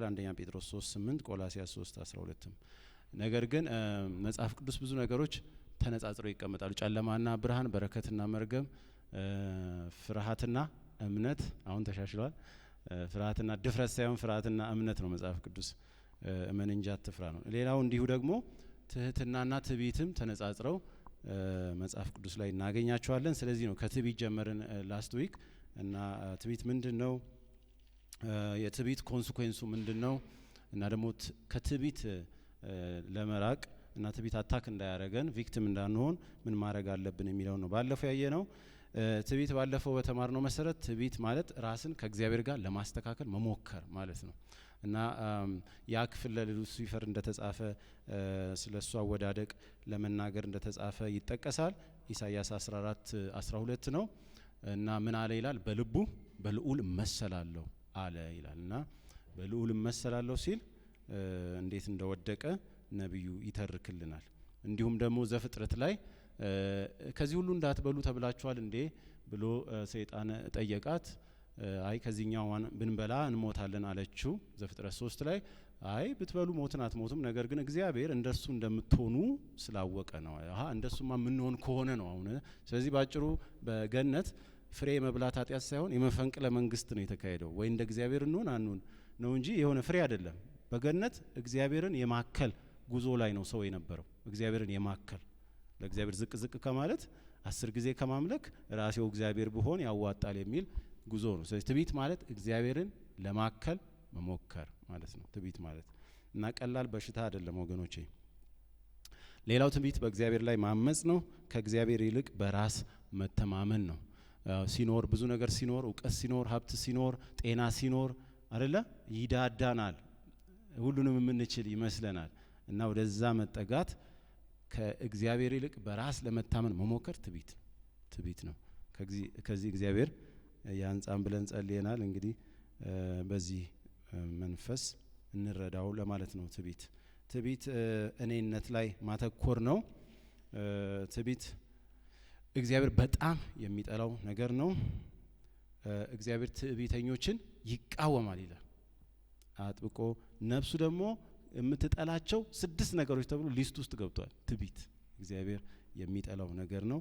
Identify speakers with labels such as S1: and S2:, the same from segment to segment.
S1: አለ። አንደኛ ጴጥሮስ 3:8፣ ቆላሲያስ 3:12ም። ነገር ግን መጽሐፍ ቅዱስ ብዙ ነገሮች ተነጻጽረው ይቀመጣሉ። ጨለማና ብርሃን፣ በረከትና መርገም፣ ፍርሃትና እምነት አሁን ተሻሽሏል። ፍርሃትና ድፍረት ሳይሆን ፍርሃትና እምነት ነው መጽሐፍ ቅዱስ። እመን እንጂ አትፍራ ነው። ሌላው እንዲሁ ደግሞ ትህትናና ትዕቢትም ተነጻጽረው መጽሐፍ ቅዱስ ላይ እናገኛቸዋለን። ስለዚህ ነው ከትዕቢት ጀመርን last week። እና ትዕቢት ምንድን ነው? የትዕቢት consequence ኡ ምንድን ነው? እና ደግሞ ከትዕቢት ለመራቅ እና ትዕቢት attack እንዳያረገን፣ victim እንዳንሆን ምን ማድረግ አለብን የሚለው ነው ባለፈው ያየነው። ትዕቢት ባለፈው በተማርነው መሰረት ትዕቢት ማለት ራስን ከእግዚአብሔር ጋር ለማስተካከል መሞከር ማለት ነው። እና ያ ክፍል ለሉሲፈር እንደተጻፈ፣ ስለ እሱ አወዳደቅ ለመናገር እንደተጻፈ ይጠቀሳል። ኢሳያስ 14 12 ነው። እና ምን አለ ይላል? በልቡ በልዑል እመሰላለሁ አለ ይላል። እና በልዑል እመሰላለሁ ሲል እንዴት እንደወደቀ ነቢዩ ይተርክልናል። እንዲሁም ደግሞ ዘፍጥረት ላይ ከዚህ ሁሉ እንዳትበሉ ተብላችኋል እንዴ ብሎ ሰይጣን ጠየቃት። አይ፣ ከዚህኛው ብንበላ እንሞታለን አለችው። ዘፍጥረት 3 ላይ አይ፣ ብትበሉ ሞትን አትሞቱም፣ ነገር ግን እግዚአብሔር እንደሱ እንደምትሆኑ ስላወቀ ነው። አሀ፣ እንደሱማ የምንሆን ከሆነ ነው አሁን። ስለዚህ ባጭሩ በገነት ፍሬ የመብላት ኃጢአት ሳይሆን የመፈንቅለ መንግስት ነው የተካሄደው። ወይ እንደ እግዚአብሔር እንሆን አንሁን ነው እንጂ የሆነ ፍሬ አይደለም። በገነት እግዚአብሔርን የማከል ጉዞ ላይ ነው ሰው የነበረው። እግዚአብሔርን የማከል፣ ለእግዚአብሔር ዝቅ ዝቅ ከማለት፣ 10 ጊዜ ከማምለክ ራሴው እግዚአብሔር ብሆን ያዋጣል የሚል ጉዞ ነው። ስለዚህ ትዕቢት ማለት እግዚአብሔርን ለማከል መሞከር ማለት ነው። ትዕቢት ማለት እና ቀላል በሽታ አይደለም ወገኖቼ። ሌላው ትዕቢት በእግዚአብሔር ላይ ማመጽ ነው። ከእግዚአብሔር ይልቅ በራስ መተማመን ነው። ሲኖር፣ ብዙ ነገር ሲኖር፣ እውቀት ሲኖር፣ ሀብት ሲኖር፣ ጤና ሲኖር አይደለ ይዳዳናል። ሁሉንም የምንችል ይመስለናል። እና ወደዛ መጠጋት፣ ከእግዚአብሔር ይልቅ በራስ ለመታመን መሞከር ትዕቢት ነው። ትዕቢት ነው። ከዚህ እግዚአብሔር ያንጻን ብለን ጸልየናል። እንግዲህ በዚህ መንፈስ እንረዳው ለማለት ነው። ትዕቢት እኔነት ላይ ማተኮር ነው። ትዕቢት እግዚአብሔር በጣም የሚጠላው ነገር ነው። እግዚአብሔር ትዕቢተኞችን ይቃወማል ይላል አጥብቆ። ነፍሱ ደግሞ የምትጠላቸው ስድስት ነገሮች ተብሎ list ውስጥ ገብቷል። ትዕቢት እግዚአብሔር የሚጠላው ነገር ነው።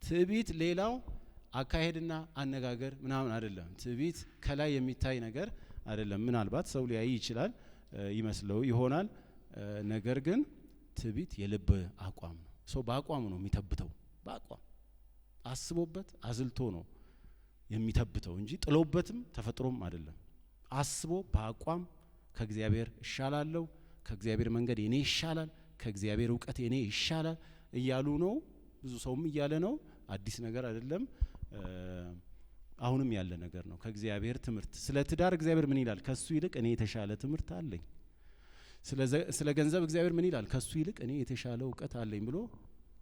S1: ትዕቢት ሌላው አካሄድና አነጋገር ምናምን አይደለም። ትዕቢት ከላይ የሚታይ ነገር አይደለም። ምናልባት ሰው ሊያይ ይችላል፣ ይመስለው ይሆናል። ነገር ግን ትዕቢት የልብ አቋም ነው። ሰው በአቋሙ ነው የሚተብተው። በአቋም አስቦበት አዝልቶ ነው የሚተብተው እንጂ ጥሎበትም ተፈጥሮም አይደለም። አስቦ በአቋም ከእግዚአብሔር እሻላለሁ፣ ከእግዚአብሔር መንገድ የኔ ይሻላል፣ ከእግዚአብሔር እውቀት የኔ ይሻላል እያሉ ነው። ብዙ ሰውም እያለ ነው። አዲስ ነገር አይደለም። አሁንም ያለ ነገር ነው። ከእግዚአብሔር ትምህርት፣ ስለ ትዳር እግዚአብሔር ምን ይላል? ከሱ ይልቅ እኔ የተሻለ ትምህርት አለኝ። ስለ ገንዘብ እግዚአብሔር ምን ይላል? ከሱ ይልቅ እኔ የተሻለ እውቀት አለኝ ብሎ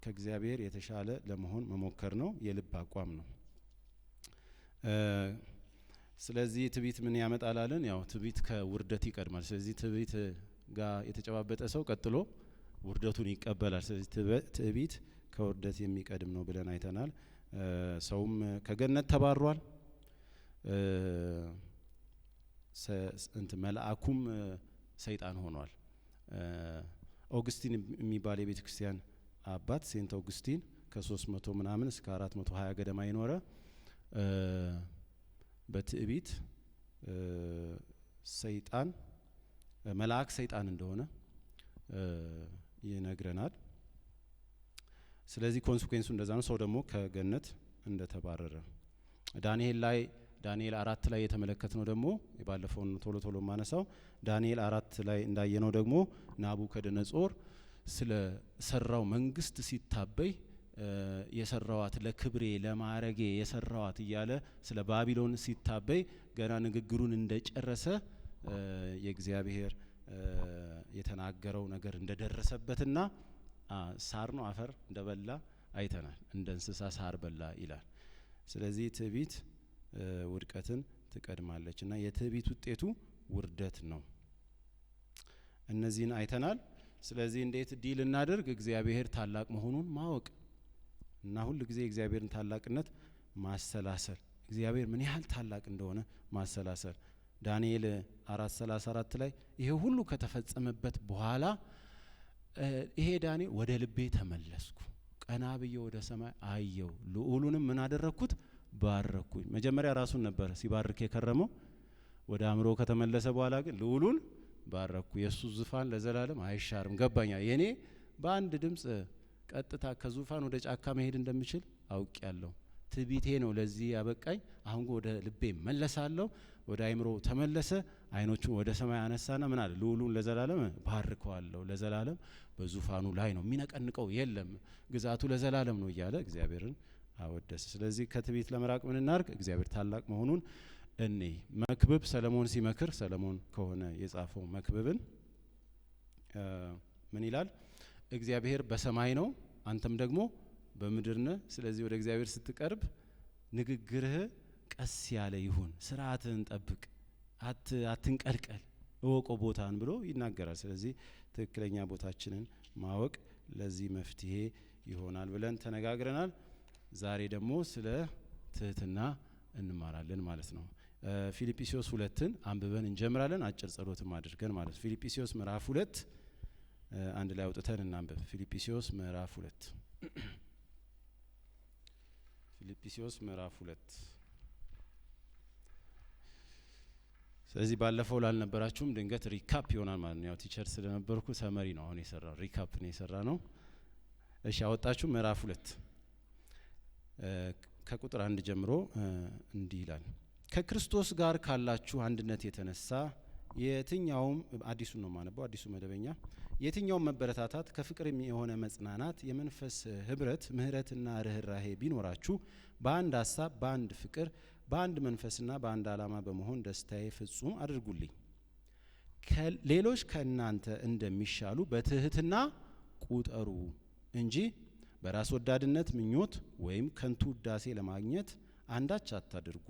S1: ከእግዚአብሔር የተሻለ ለመሆን መሞከር ነው። የልብ አቋም ነው። ስለዚህ ትዕቢት ምን ያመጣል አለን? ያው ትዕቢት ከውርደት ይቀድማል። ስለዚህ ትዕቢት ጋር የተጨባበጠ ሰው ቀጥሎ ውርደቱን ይቀበላል። ስለዚህ ትዕቢት ከውርደት የሚቀድም ነው ብለን አይተናል። ሰውም ከገነት ተባሯል። እንትን መልአኩም ሰይጣን ሆኗል። ኦግስቲን የሚባል የቤተ ክርስቲያን አባት፣ Saint Augustine፣ ከ300 ምናምን እስከ 420 ገደማ የኖረ፣ በትዕቢት ሰይጣን መልአክ ሰይጣን እንደሆነ ይነግረናል። ስለዚህ consequence ኡ እንደዛ ነው። ሰው ደግሞ ከገነት እንደተባረረ ዳንኤል ላይ፣ ዳንኤል 4 ላይ የተመለከትነው ደግሞ፣ የባለፈውን ቶሎ ቶሎ ማነሳው፣ ዳንኤል 4 ላይ እንዳየነው ደግሞ ናቡከደነጾር ስለ ሰራው መንግስት ሲታበይ የሰራዋት ለክብሬ ለማዕረጌ የሰራዋት እያለ ስለ ባቢሎን ሲታበይ ገና ንግግሩን እንደጨረሰ የእግዚአብሔር የተናገረው ነገር እንደደረሰበትና ሳር ነው አፈር እንደበላ አይተናል። እንደ እንስሳ ሳር በላ ይላል። ስለዚህ ትዕቢት ውድቀትን ትቀድማለች እና የትዕቢት ውጤቱ ውርደት ነው። እነዚህን አይተናል። ስለዚህ እንዴት deal እናድርግ? እግዚአብሔር ታላቅ መሆኑን ማወቅ እና ሁል ጊዜ የእግዚአብሔርን ታላቅነት ማሰላሰል፣ እግዚአብሔር ምን ያህል ታላቅ እንደሆነ ማሰላሰል። ዳንኤል 4:34 ላይ ይሄ ሁሉ ከተፈጸመበት በኋላ ይሄ ዳንኤል ወደ ልቤ ተመለስኩ፣ ቀና ብዬ ወደ ሰማይ አየው፣ ልዑሉንም ምን አደረግኩት? ባረኩኝ። መጀመሪያ ራሱን ነበር ሲባርክ የከረመው። ወደ አእምሮ ከተመለሰ በኋላ ግን ልዑሉን ባረኩ። የእሱ ዙፋን ለዘላለም አይሻርም። ገባኛ የኔ በአንድ ድምጽ ቀጥታ ከዙፋን ወደ ጫካ መሄድ እንደምችል አውቄያለሁ። ትዕቢቴ ነው ለዚህ ያበቃኝ። አሁን ግን ወደ ልቤ መለሳለሁ። ወደ አይምሮ ተመለሰ። አይኖቹን ወደ ሰማይ አነሳና ምን አለ? ልዑሉን ለዘላለም ባርከዋለሁ፣ ለዘላለም በዙፋኑ ላይ ነው፣ የሚነቀንቀው የለም፣ ግዛቱ ለዘላለም ነው እያለ እግዚአብሔርን አወደሰ። ስለዚህ ከትዕቢት ለመራቅ ምን እናርግ? እግዚአብሔር ታላቅ መሆኑን እኔ መክብብ ሰለሞን ሲመክር፣ ሰለሞን ከሆነ የጻፈው መክብብን፣ ምን ይላል? እግዚአብሔር በሰማይ ነው፣ አንተም ደግሞ በምድር ነህ። ስለዚህ ወደ እግዚአብሔር ስትቀርብ ንግግርህ ቀስ ያለ ይሁን፣ ስርዓትህን ጠብቅ፣ አትንቀልቀል፣ እወቀው ቦታን ብሎ ይናገራል። ስለዚህ ትክክለኛ ቦታችንን ማወቅ ለዚህ መፍትሄ ይሆናል ብለን ተነጋግረናል። ዛሬ ደግሞ ስለ ትህትና እንማራለን ማለት ነው። ፊልጵስዩስ 2ን አንብበን እንጀምራለን። አጭር ጸሎትም አድርገን ማለት ነው። ፊልጵስዩስ ምዕራፍ 2 አንድ ላይ አውጥተን እናንብብ። ፊልጵስዩስ ምዕራፍ 2፣ ፊልጵስዩስ ምዕራፍ 2። ስለዚህ ባለፈው ላልነበራችሁም ድንገት recap ይሆናል ማለት ነው። ያው teacher ስለነበርኩ summary ነው አሁን የሰራው፣ recap ነው የሰራ ነው። እሺ አወጣችሁ። ምዕራፍ 2 ከቁጥር 1 ጀምሮ እንዲህ ይላል። ከክርስቶስ ጋር ካላችሁ አንድነት የተነሳ የትኛውም፣ አዲሱን ነው የማነበው፣ አዲሱ መደበኛ፣ የትኛውም መበረታታት፣ ከፍቅርም የሆነ መጽናናት፣ የመንፈስ ህብረት፣ ምህረትና ርህራሄ ቢኖራችሁ በአንድ ሀሳብ፣ በአንድ ፍቅር፣ በአንድ መንፈስና በአንድ ዓላማ በመሆን ደስታዬ ፍጹም አድርጉልኝ። ሌሎች ከእናንተ እንደሚሻሉ በትህትና ቁጠሩ እንጂ በራስ ወዳድነት ምኞት ወይም ከንቱ ውዳሴ ለማግኘት አንዳች አታድርጉ።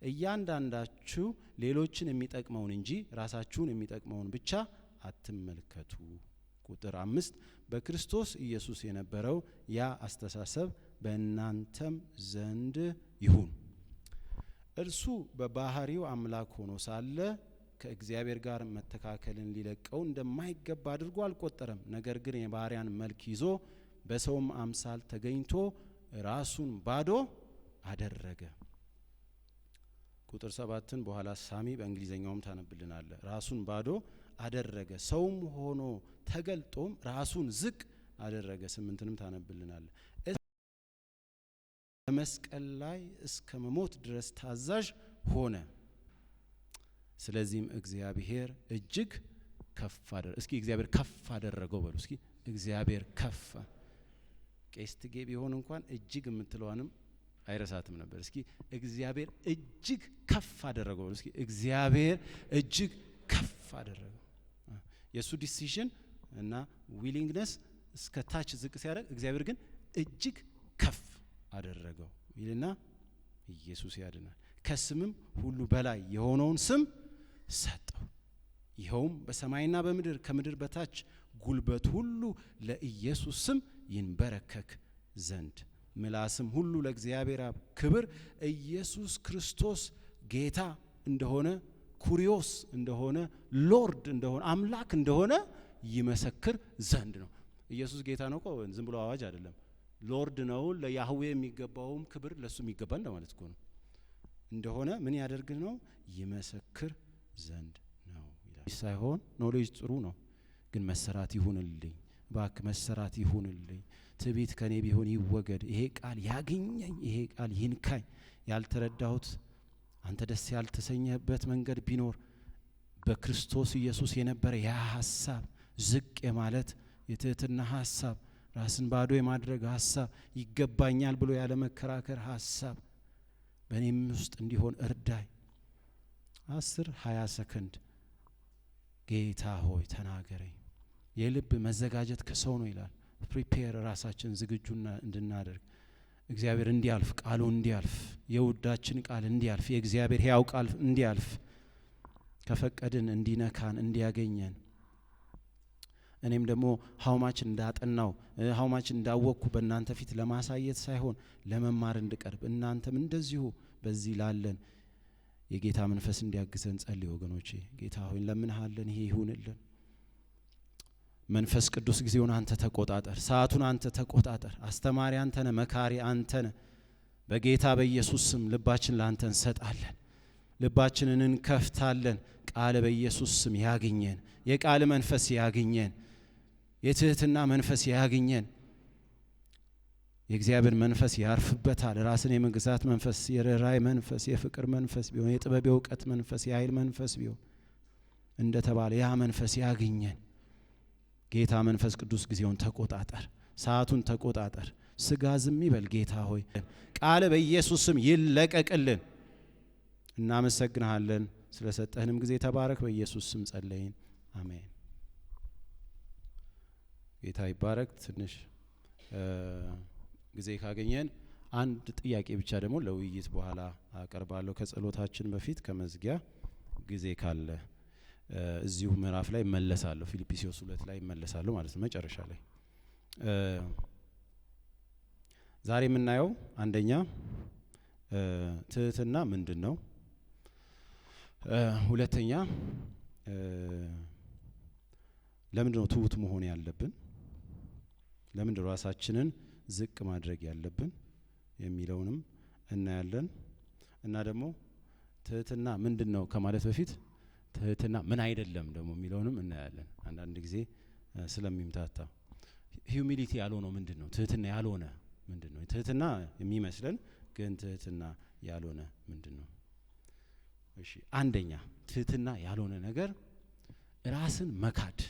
S1: እያንዳንዳችሁ ሌሎችን የሚጠቅመውን እንጂ ራሳችሁን የሚጠቅመውን ብቻ አትመልከቱ። ቁጥር 5፣ በክርስቶስ ኢየሱስ የነበረው ያ አስተሳሰብ በእናንተም ዘንድ ይሁን። እርሱ በባህሪው አምላክ ሆኖ ሳለ ከእግዚአብሔር ጋር መተካከልን ሊለቀው እንደማይገባ አድርጎ አልቆጠረም። ነገር ግን የባሪያን መልክ ይዞ በሰውም አምሳል ተገኝቶ ራሱን ባዶ አደረገ። ቁጥር 7ን በኋላ ሳሚ በእንግሊዘኛውም ታነብልናለ። ራሱን ባዶ አደረገ፣ ሰውም ሆኖ ተገልጦም ራሱን ዝቅ አደረገ። 8ንም ታነብልናለ። በመስቀል ላይ እስከ መሞት ድረስ ታዛዥ ሆነ። ስለዚህም እግዚአብሔር እጅግ ከፍ አደረገ። እስኪ እግዚአብሔር ከፍ አደረገው በሉ። እስኪ እግዚአብሔር ከፍ። ቄስ ትጌ ቢሆን እንኳን እጅግ የምትለዋንም አይረሳትም ነበር። እስኪ እግዚአብሔር እጅግ ከፍ አደረገው በሉ። እስኪ እግዚአብሔር እጅግ ከፍ አደረገው። የእሱ decision እና willingness እስከ ታች ዝቅ ሲያደርግ እግዚአብሔር ግን እጅግ ከፍ አደረገው ይልና ኢየሱስ ያድናል። ከስምም ሁሉ በላይ የሆነውን ስም ሰጠው። ይኸውም በሰማይና በምድር ከምድር በታች ጉልበት ሁሉ ለኢየሱስ ስም ይንበረከክ ዘንድ ምላስም ሁሉ ለእግዚአብሔር አብ ክብር ኢየሱስ ክርስቶስ ጌታ እንደሆነ፣ ኩሪዮስ እንደሆነ፣ Lord እንደሆነ፣ አምላክ እንደሆነ ይመሰክር ዘንድ ነው። ኢየሱስ ጌታ ነው እኮ ዝም ብሎ አዋጅ አይደለም። Lord ነው፣ ለያህዌ የሚገባውም ክብር ለሱ የሚገባ እንደማለት እኮ ነው። እንደሆነ ምን ያደርግ ነው? ይመሰክር ዘንድ ነው ይላል። ሳይሆን knowledge ጥሩ ነው፣ ግን መሰራት ይሁንልኝ፣ እባክህ መሰራት ይሁንልኝ። ትዕቢት ከኔ ቢሆን ይወገድ። ይሄ ቃል ያግኘኝ፣ ይሄ ቃል ይንካኝ። ያልተረዳሁት፣ አንተ ደስ ያልተሰኘህበት መንገድ ቢኖር በክርስቶስ ኢየሱስ የነበረ ያ ሀሳብ፣ ዝቅ የማለት የትህትና ሀሳብ፣ ራስን ባዶ የማድረግ ሀሳብ፣ ይገባኛል ብሎ ያለ መከራከር ሀሳብ በእኔም ውስጥ እንዲሆን እርዳኝ። 10 20 ሰከንድ ጌታ ሆይ ተናገረኝ። የልብ መዘጋጀት ከሰው ነው ይላል። Prepare ራሳችን ዝግጁና እንድናደርግ፣ እግዚአብሔር እንዲያልፍ፣ ቃሉ እንዲያልፍ፣ የውዳችን ቃል እንዲያልፍ፣ የእግዚአብሔር ሕያው ቃል እንዲያልፍ ከፈቀድን እንዲነካን እንዲያገኘን፣ እኔም ደግሞ how much እንዳጠናው፣ how much እንዳወቅኩ በእናንተ ፊት ለማሳየት ሳይሆን ለመማር እንድቀርብ፣ እናንተም እንደዚሁ በዚህ ላለን የጌታ መንፈስ እንዲያግዘን ጸልይ ወገኖቼ። ጌታ ሆይ እንለምንሃለን፣ ይሄ ይሁንልን። መንፈስ ቅዱስ ጊዜውን አንተ ተቆጣጠር፣ ሰዓቱን አንተ ተቆጣጠር። አስተማሪ አንተ ነህ፣ መካሪ አንተ ነህ። በጌታ በኢየሱስ ስም ልባችን ለአንተ እንሰጣለን፣ ልባችንን እንከፍታለን። ቃል በኢየሱስ ስም ያግኘን፣ የቃል መንፈስ ያግኘን፣ የትህትና መንፈስ ያግኘን። የእግዚአብሔር መንፈስ ያርፍበታል። ራስን የመግዛት መንፈስ፣ የርኅራኄ መንፈስ፣ የፍቅር መንፈስ ቢሆን፣ የጥበብ የእውቀት መንፈስ፣ የኃይል መንፈስ ቢሆን እንደተባለ ያ መንፈስ ያግኘን። ጌታ መንፈስ ቅዱስ ጊዜውን ተቆጣጠር፣ ሰዓቱን ተቆጣጠር። ስጋ ዝም ይበል። ጌታ ሆይ ቃል በኢየሱስ ስም ይለቀቅልን። እናመሰግንሃለን። ስለሰጠህንም ጊዜ ተባረክ። በኢየሱስ ስም ጸለይን፣ አሜን። ጌታ ይባረክ። ትንሽ ጊዜ ካገኘን አንድ ጥያቄ ብቻ ደግሞ ለውይይት በኋላ አቀርባለሁ ከጸሎታችን በፊት ከመዝጊያ ጊዜ ካለ እዚሁ ምዕራፍ ላይ እመለሳለሁ። ፊልጵስዩስ 2 ላይ እመለሳለሁ ማለት ነው መጨረሻ ላይ። ዛሬ የምናየው አንደኛ ትህትና ምንድን ነው? ሁለተኛ ለምንድን ነው ትሁት መሆን ያለብን? ለምንድን ነው ራሳችንን ዝቅ ማድረግ ያለብን የሚለውንም እናያለን። እና ደግሞ ትህትና ምንድን ነው ከማለት በፊት ትህትና ምን አይደለም ደግሞ የሚለውንም እናያለን። አንዳንድ ጊዜ ስለሚምታታ humility ያልሆነው ምንድን ነው? ትህትና ያልሆነ ምንድን ነው? ትህትና የሚመስለን ግን ትህትና ያልሆነ ምንድን ነው? እሺ፣ አንደኛ ትህትና ያልሆነ ነገር ራስን መካድ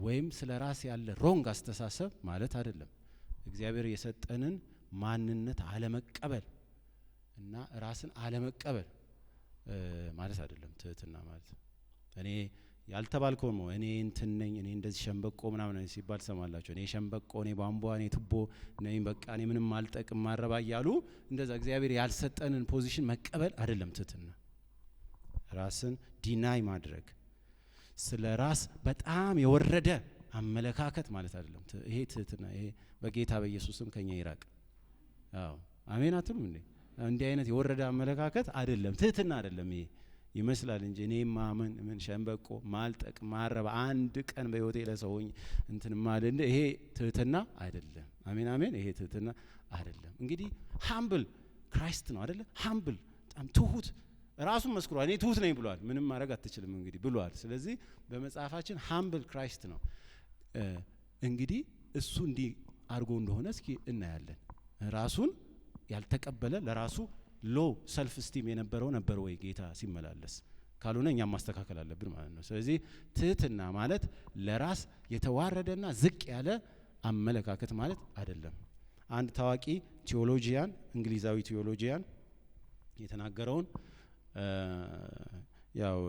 S1: ወይም ስለ ራስ ያለ wrong አስተሳሰብ ማለት አይደለም። እግዚአብሔር የሰጠንን ማንነት አለመቀበል እና ራስን አለመቀበል ማለት አይደለም ትህትና ማለት። እኔ ያልተባልከው ነው፣ እኔ እንትን ነኝ፣ እኔ እንደዚህ ሸንበቆ ምናምን ሲባል ትሰማላችሁ። እኔ ሸንበቆ፣ እኔ ቧንቧ፣ እኔ ቱቦ ነኝ፣ በቃ እኔ ምንም አልጠቅም ማረባ እያሉ እንደዛ እግዚአብሔር ያልሰጠንን position መቀበል አይደለም ትህትና። ራስን deny ማድረግ፣ ስለ ራስ በጣም የወረደ አመለካከት ማለት አይደለም። ይሄ ትህትና፣ ይሄ በጌታ በኢየሱስም ከኛ ይራቅ። አዎ አሜን አትሉም እንዴ? እንዲህ አይነት የወረደ አመለካከት አይደለም፣ ትህትና አይደለም። ይሄ ይመስላል እንጂ እኔ ምን ምን ሸንበቆ ማልጠቅ ማረባ አንድ ቀን በህይወቴ ለሰውኝ እንትን ማለት ይሄ ትህትና አይደለም። አሜን አሜን። ይሄ ትህትና አይደለም። እንግዲህ humble Christ ነው አይደለ? Humble፣ በጣም ትሁት፣ ራሱን መስክሯል። እኔ ትሁት ነኝ ብሏል። ምንም ማድረግ አትችልም እንግዲህ ብሏል። ስለዚህ በመጽሐፋችን humble Christ ነው። እንግዲህ እሱ እንዲህ አድርጎ እንደሆነ እስኪ እናያለን። ራሱን ያልተቀበለ፣ ለራሱ low self esteem የነበረው ነበር ወይ ጌታ ሲመላለስ? ካልሆነ እኛም ማስተካከል አለብን ማለት ነው። ስለዚህ ትህትና ማለት ለራስ የተዋረደና ዝቅ ያለ አመለካከት ማለት አይደለም። አንድ ታዋቂ theologian፣ እንግሊዛዊ theologian የተናገረውን ያው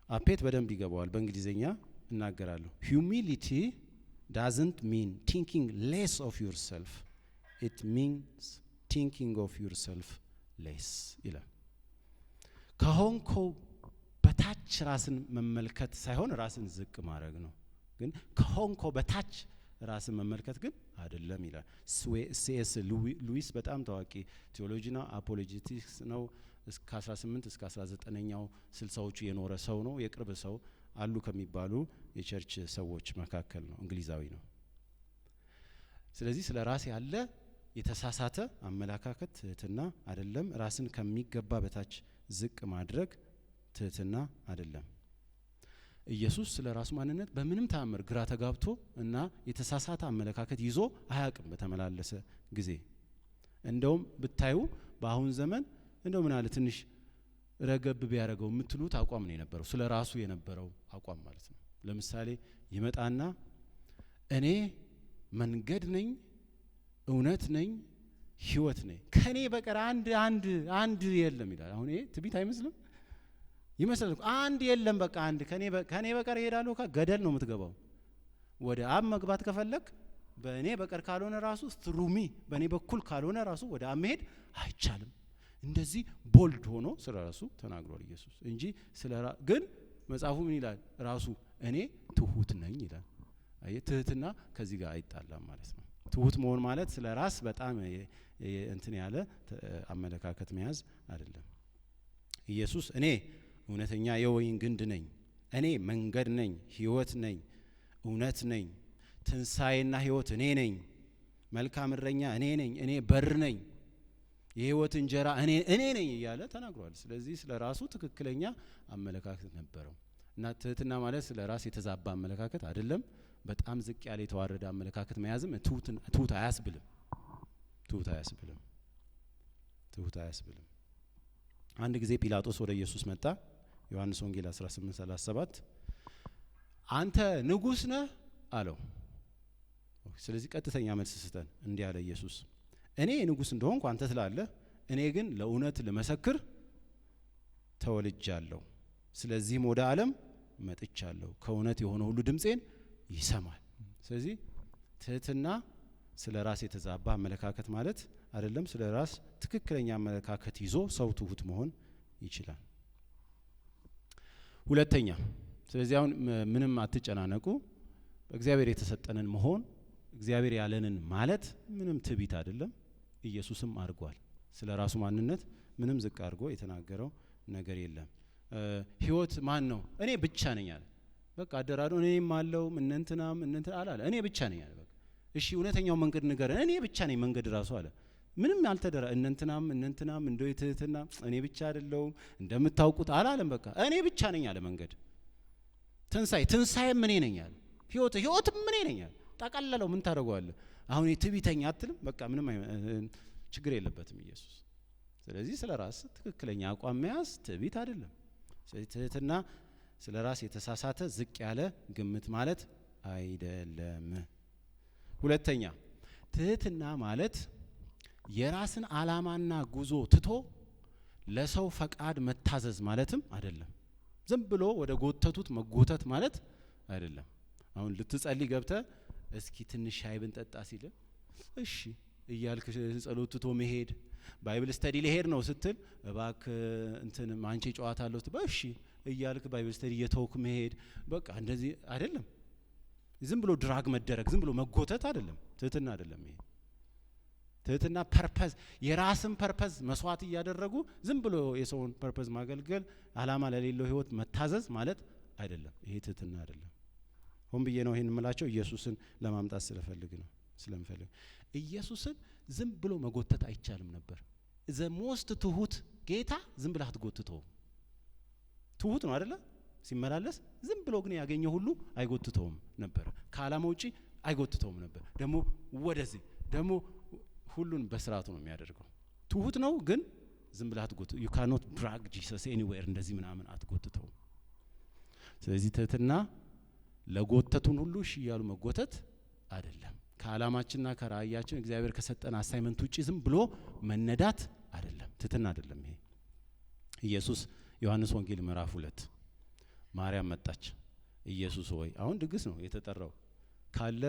S1: አፔት በደንብ ይገባዋል። በእንግሊዝኛ እናገራለሁ። "Humility doesn't mean thinking less of yourself, it means thinking of yourself less" ይላል። ከሆንከው በታች ራስን መመልከት ሳይሆን ራስን ዝቅ ማድረግ ነው። ግን ከሆንከው በታች ራስን መመልከት ግን አይደለም ይላል። C.S. Lewis በጣም ታዋቂ ቴዎሎጂ ነው፣ apologetics ነው። እስከ 18 እስከ 19ኛው ስልሳዎቹ የኖረ ሰው ነው። የቅርብ ሰው አሉ ከሚባሉ የ church ሰዎች መካከል ነው። እንግሊዛዊ ነው። ስለዚህ ስለ ራስ ያለ የተሳሳተ አመለካከት ትህትና አይደለም። ራስን ከሚገባ በታች ዝቅ ማድረግ ትህትና አይደለም። ኢየሱስ ስለ ራሱ ማንነት በምንም ተአምር ግራ ተጋብቶ እና የተሳሳተ አመለካከት ይዞ አያውቅም በተመላለሰ ጊዜ። እንደውም ብታዩ በአሁን ዘመን እንደው ምን አለ ትንሽ ረገብ ቢያደርገው የምትሉት አቋም ነው የነበረው፣ ስለ ራሱ የነበረው አቋም ማለት ነው። ለምሳሌ ይመጣና እኔ መንገድ ነኝ፣ እውነት ነኝ፣ ሕይወት ነኝ፣ ከኔ በቀር አንድ አንድ አንድ የለም ይላል። አሁን ይሄ ትዕቢት አይመስልም? ይመስላል። አንድ የለም፣ በቃ አንድ ከኔ በቀር እሄዳለሁ ካልክ ገደል ነው የምትገባው። ወደ አብ መግባት ከፈለክ በእኔ በቀር ካልሆነ ራሱ through me፣ በእኔ በኩል ካልሆነ ራሱ ወደ አብ መሄድ አይቻልም። እንደዚህ bold ሆኖ ስለ ራሱ ተናግሯል ኢየሱስ እንጂ ስለ ግን መጽሐፉ ምን ይላል? ራሱ እኔ ትሁት ነኝ ይላል። አየህ፣ ትህትና ከዚህ ጋር አይጣላም ማለት ነው። ትሁት መሆን ማለት ስለ ራስ በጣም እንትን ያለ አመለካከት መያዝ አይደለም። ኢየሱስ እኔ እውነተኛ የወይን ግንድ ነኝ፣ እኔ መንገድ ነኝ፣ ሕይወት ነኝ፣ እውነት ነኝ፣ ትንሣኤና ሕይወት እኔ ነኝ፣ መልካም እረኛ እኔ ነኝ፣ እኔ በር ነኝ፣ የሕይወት እንጀራ እኔ ነኝ እያለ ተናግሯል። ስለዚህ ስለ ራሱ ትክክለኛ አመለካከት ነበረው እና ትህትና ማለት ስለ ራስ የተዛባ አመለካከት አይደለም። በጣም ዝቅ ያለ የተዋረደ አመለካከት መያዝም ትሁት አያስብልም። ትሁት አያስብልም። ትሁት አያስብልም። አንድ ጊዜ ጲላጦስ ወደ ኢየሱስ መጣ። ዮሐንስ ወንጌል 18:37 አንተ ንጉሥ ነህ አለው። ስለዚህ ቀጥተኛ መልስ ስጠን። እንዲህ አለ ኢየሱስ፣ እኔ ንጉሥ እንደሆንኩ አንተ ትላለህ፣ እኔ ግን ለእውነት ልመሰክር ተወልጃለሁ፣ ስለዚህም ወደ ዓለም መጥቻለሁ። ከእውነት የሆነ ሁሉ ድምፄን ይሰማል። ስለዚህ ትህትና ስለ ራስ የተዛባ አመለካከት ማለት አይደለም። ስለ ራስ ትክክለኛ አመለካከት ይዞ ሰው ትሁት መሆን ይችላል። ሁለተኛ፣ ስለዚህ አሁን ምንም አትጨናነቁ። በእግዚአብሔር የተሰጠንን መሆን፣ እግዚአብሔር ያለንን ማለት ምንም ትዕቢት አይደለም። ኢየሱስም አድርጓል። ስለ ራሱ ማንነት ምንም ዝቅ አድርጎ የተናገረው ነገር የለም። ህይወት ማን ነው? እኔ ብቻ ነኝ አለ። በቃ አደራዶ እኔም አለው እነንትናም እነንትና አላለ። እኔ ብቻ ነኝ አለ። በቃ እሺ እውነተኛው መንገድ ንገረን። እኔ ብቻ ነኝ መንገድ ራሱ አለ። ምንም ያልተደራ እነንትናም እነንትናም እንደው የትህትና እኔ ብቻ አይደለሁም እንደምታውቁት አላለም። በቃ እኔ ብቻ ነኝ አለ መንገድ። ትንሳኤ ትንሳኤም እኔ ነኝ አለ። ህይወት ህይወትም እኔ ነኝ አለ። ጠቀለለው። ምን ታደርገዋለህ አሁን? ትዕቢተኛ አትልም። በቃ ምንም ችግር የለበትም ኢየሱስ። ስለዚህ ስለ ራስ ትክክለኛ አቋም መያዝ ትዕቢት አይደለም። ስለዚህ ትህትና ስለ ራስ የተሳሳተ ዝቅ ያለ ግምት ማለት አይደለም። ሁለተኛ፣ ትህትና ማለት የራስን ዓላማና ጉዞ ትቶ ለሰው ፈቃድ መታዘዝ ማለትም አይደለም። ዝም ብሎ ወደ ጎተቱት መጎተት ማለት አይደለም። አሁን ልትጸልይ ገብተህ እስኪ ትንሽ ሻይ ብንጠጣ ሲል እሺ እያልክ ጸሎት ትቶ መሄድ፣ Bible study ልሄድ ነው ስትል እባክህ እንትን ማንቼ ጨዋታ አለው ስትል እሺ እያልክ Bible study እየተውክ መሄድ፣ በቃ እንደዚህ አይደለም። ዝም ብሎ drag መደረግ፣ ዝም ብሎ መጎተት አይደለም። ትህትና አይደለም ይሄ። ትህትና purpose፣ የራስን purpose መስዋዕት እያደረጉ ዝም ብሎ የሰውን purpose ማገልገል፣ አላማ ለሌለው ህይወት መታዘዝ ማለት አይደለም። ይሄ ትህትና አይደለም። ሆን ብዬ ነው ይሄን የምላቸው ኢየሱስን ለማምጣት ስለፈልግ ነው፣ ስለምፈልግ። ኢየሱስን ዝም ብሎ መጎተት አይቻልም ነበር። The most ትሁት ጌታ ዝም ብለህ አትጎትተውም። ትሁት ነው አይደለ? ሲመላለስ ዝም ብሎ ግን ያገኘው ሁሉ አይጎትተውም ነበር። ከዓላማ ውጪ አይጎትተውም ነበር። ደግሞ ወደዚህ ደግሞ ሁሉን በስርዓቱ ነው የሚያደርገው። ትሁት ነው ግን ዝም ብለህ አትጎት፣ ዩ ካኖት ድራግ ጂሰስ ኤኒዌር፣ እንደዚህ ምናምን አትጎትተውም። ስለዚህ ትህትና ለጎተቱን ሁሉ እሺ እያሉ መጎተት አይደለም። ከዓላማችንና ከራእያችን፣ እግዚአብሔር ከሰጠን assignment ውጪ ዝም ብሎ መነዳት አይደለም። ትህትና አይደለም ይሄ። ኢየሱስ ዮሐንስ ወንጌል ምዕራፍ 2 ማርያም መጣች። ኢየሱስ ሆይ፣ አሁን ድግስ ነው የተጠራው፣ ካለ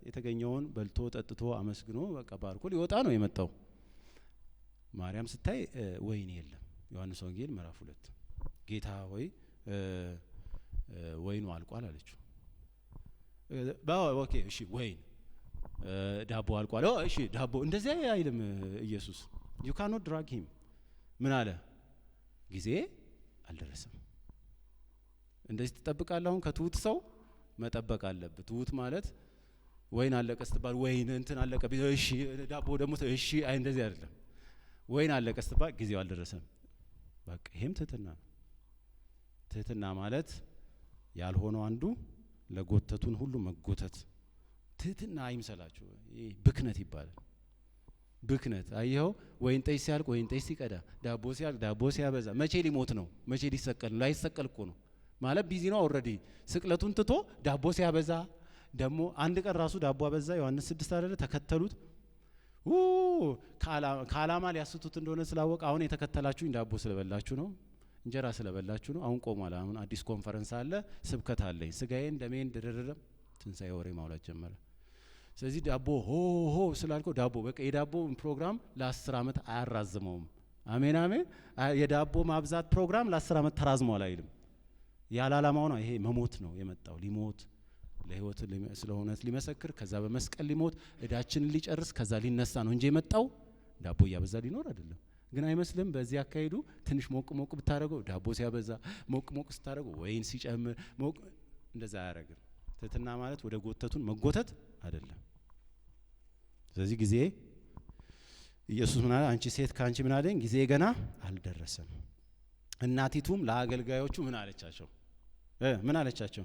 S1: የተገኘውን በልቶ ጠጥቶ አመስግኖ በቃ ባርኮ ሊወጣ ነው የመጣው። ማርያም ስታይ ወይን የለም። ዮሐንስ ወንጌል ምዕራፍ 2 ጌታ ሆይ፣ ወይኑ አልቋል አለችው። Okay እሺ ወይን፣ ዳቦ አልቋል። እሺ ዳቦ፣ እንደዚያ አይልም ኢየሱስ። ዩ ካኖት ድራግ ሂም። ምን አለ? ጊዜ አልደረሰም። እንደዚህ ትጠብቃለህ። አሁን ከትሁት ሰው መጠበቅ አለብህ። ትሁት ማለት ወይን አለቀ ስትባል ወይን እንትን አለቀ እሺ፣ ዳቦ ደግሞ እሺ፣ አይ እንደዚህ አይደለም። ወይን አለቀ ስትባል ጊዜው አልደረሰም። በቃ ይሄም ትህትና ነው። ትህትና ማለት ያልሆነው አንዱ ለጎተቱን ሁሉ መጎተት ትህትና አይምሰላችሁ። ይህ ብክነት ይባላል። ብክነት አየኸው፣ ወይን ጠጅ ሲያልቅ ወይን ጠጅ ሲቀዳ፣ ዳቦ ሲያልቅ ዳቦ ሲያበዛ፣ መቼ ሊሞት ነው? መቼ ሊሰቀል ነው? ላይሰቀል እኮ ነው ማለት busy ነው already። ስቅለቱን ትቶ ዳቦ ሲያበዛ፣ ደግሞ አንድ ቀን ራሱ ዳቦ አበዛ። ዮሐንስ 6 አይደለ? ተከተሉት፣ ከዓላማ ሊያስቱት እንደሆነ ስላወቀ አሁን የተከተላችሁኝ ዳቦ ስለበላችሁ ነው፣ እንጀራ ስለበላችሁ ነው። አሁን ቆሟል። አሁን አዲስ ኮንፈረንስ አለ፣ ስብከት አለኝ፣ ስጋዬን ደሜን ድርድርም ትንሳኤ ወሬ ማውራት ጀመረ። ስለዚህ ዳቦ ሆ ሆ ስላልከው ዳቦ በቃ የዳቦ ፕሮግራም ለ10 ዓመት አያራዝመውም። አሜን አሜን። የዳቦ ማብዛት ፕሮግራም ለ10 ዓመት ተራዝሟል አይልም። ያለ ዓላማው ነው። ይሄ መሞት ነው የመጣው፣ ሊሞት፣ ለህይወት ስለ እውነት ሊመሰክር፣ ከዛ በመስቀል ሊሞት፣ እዳችንን ሊጨርስ፣ ከዛ ሊነሳ ነው እንጂ የመጣው ዳቦ እያበዛ ሊኖር አይደለም። ግን አይመስልም? በዚህ አካሄዱ ትንሽ ሞቅ ሞቅ ብታደርገው፣ ዳቦ ሲያበዛ ሞቅ ሞቅ ስታደርገው፣ ወይን ሲጨምር ሞቅ፣ እንደዛ አያደርግም። ትህትና ማለት ወደ ጎተቱን መጎተት አይደለም። ስለዚህ ጊዜ ኢየሱስ ምን አለ? አንቺ ሴት ከአንቺ ምን አለኝ? ጊዜ ገና አልደረሰም። እናቲቱም ለአገልጋዮቹ ምን አለቻቸው? ምን አለቻቸው?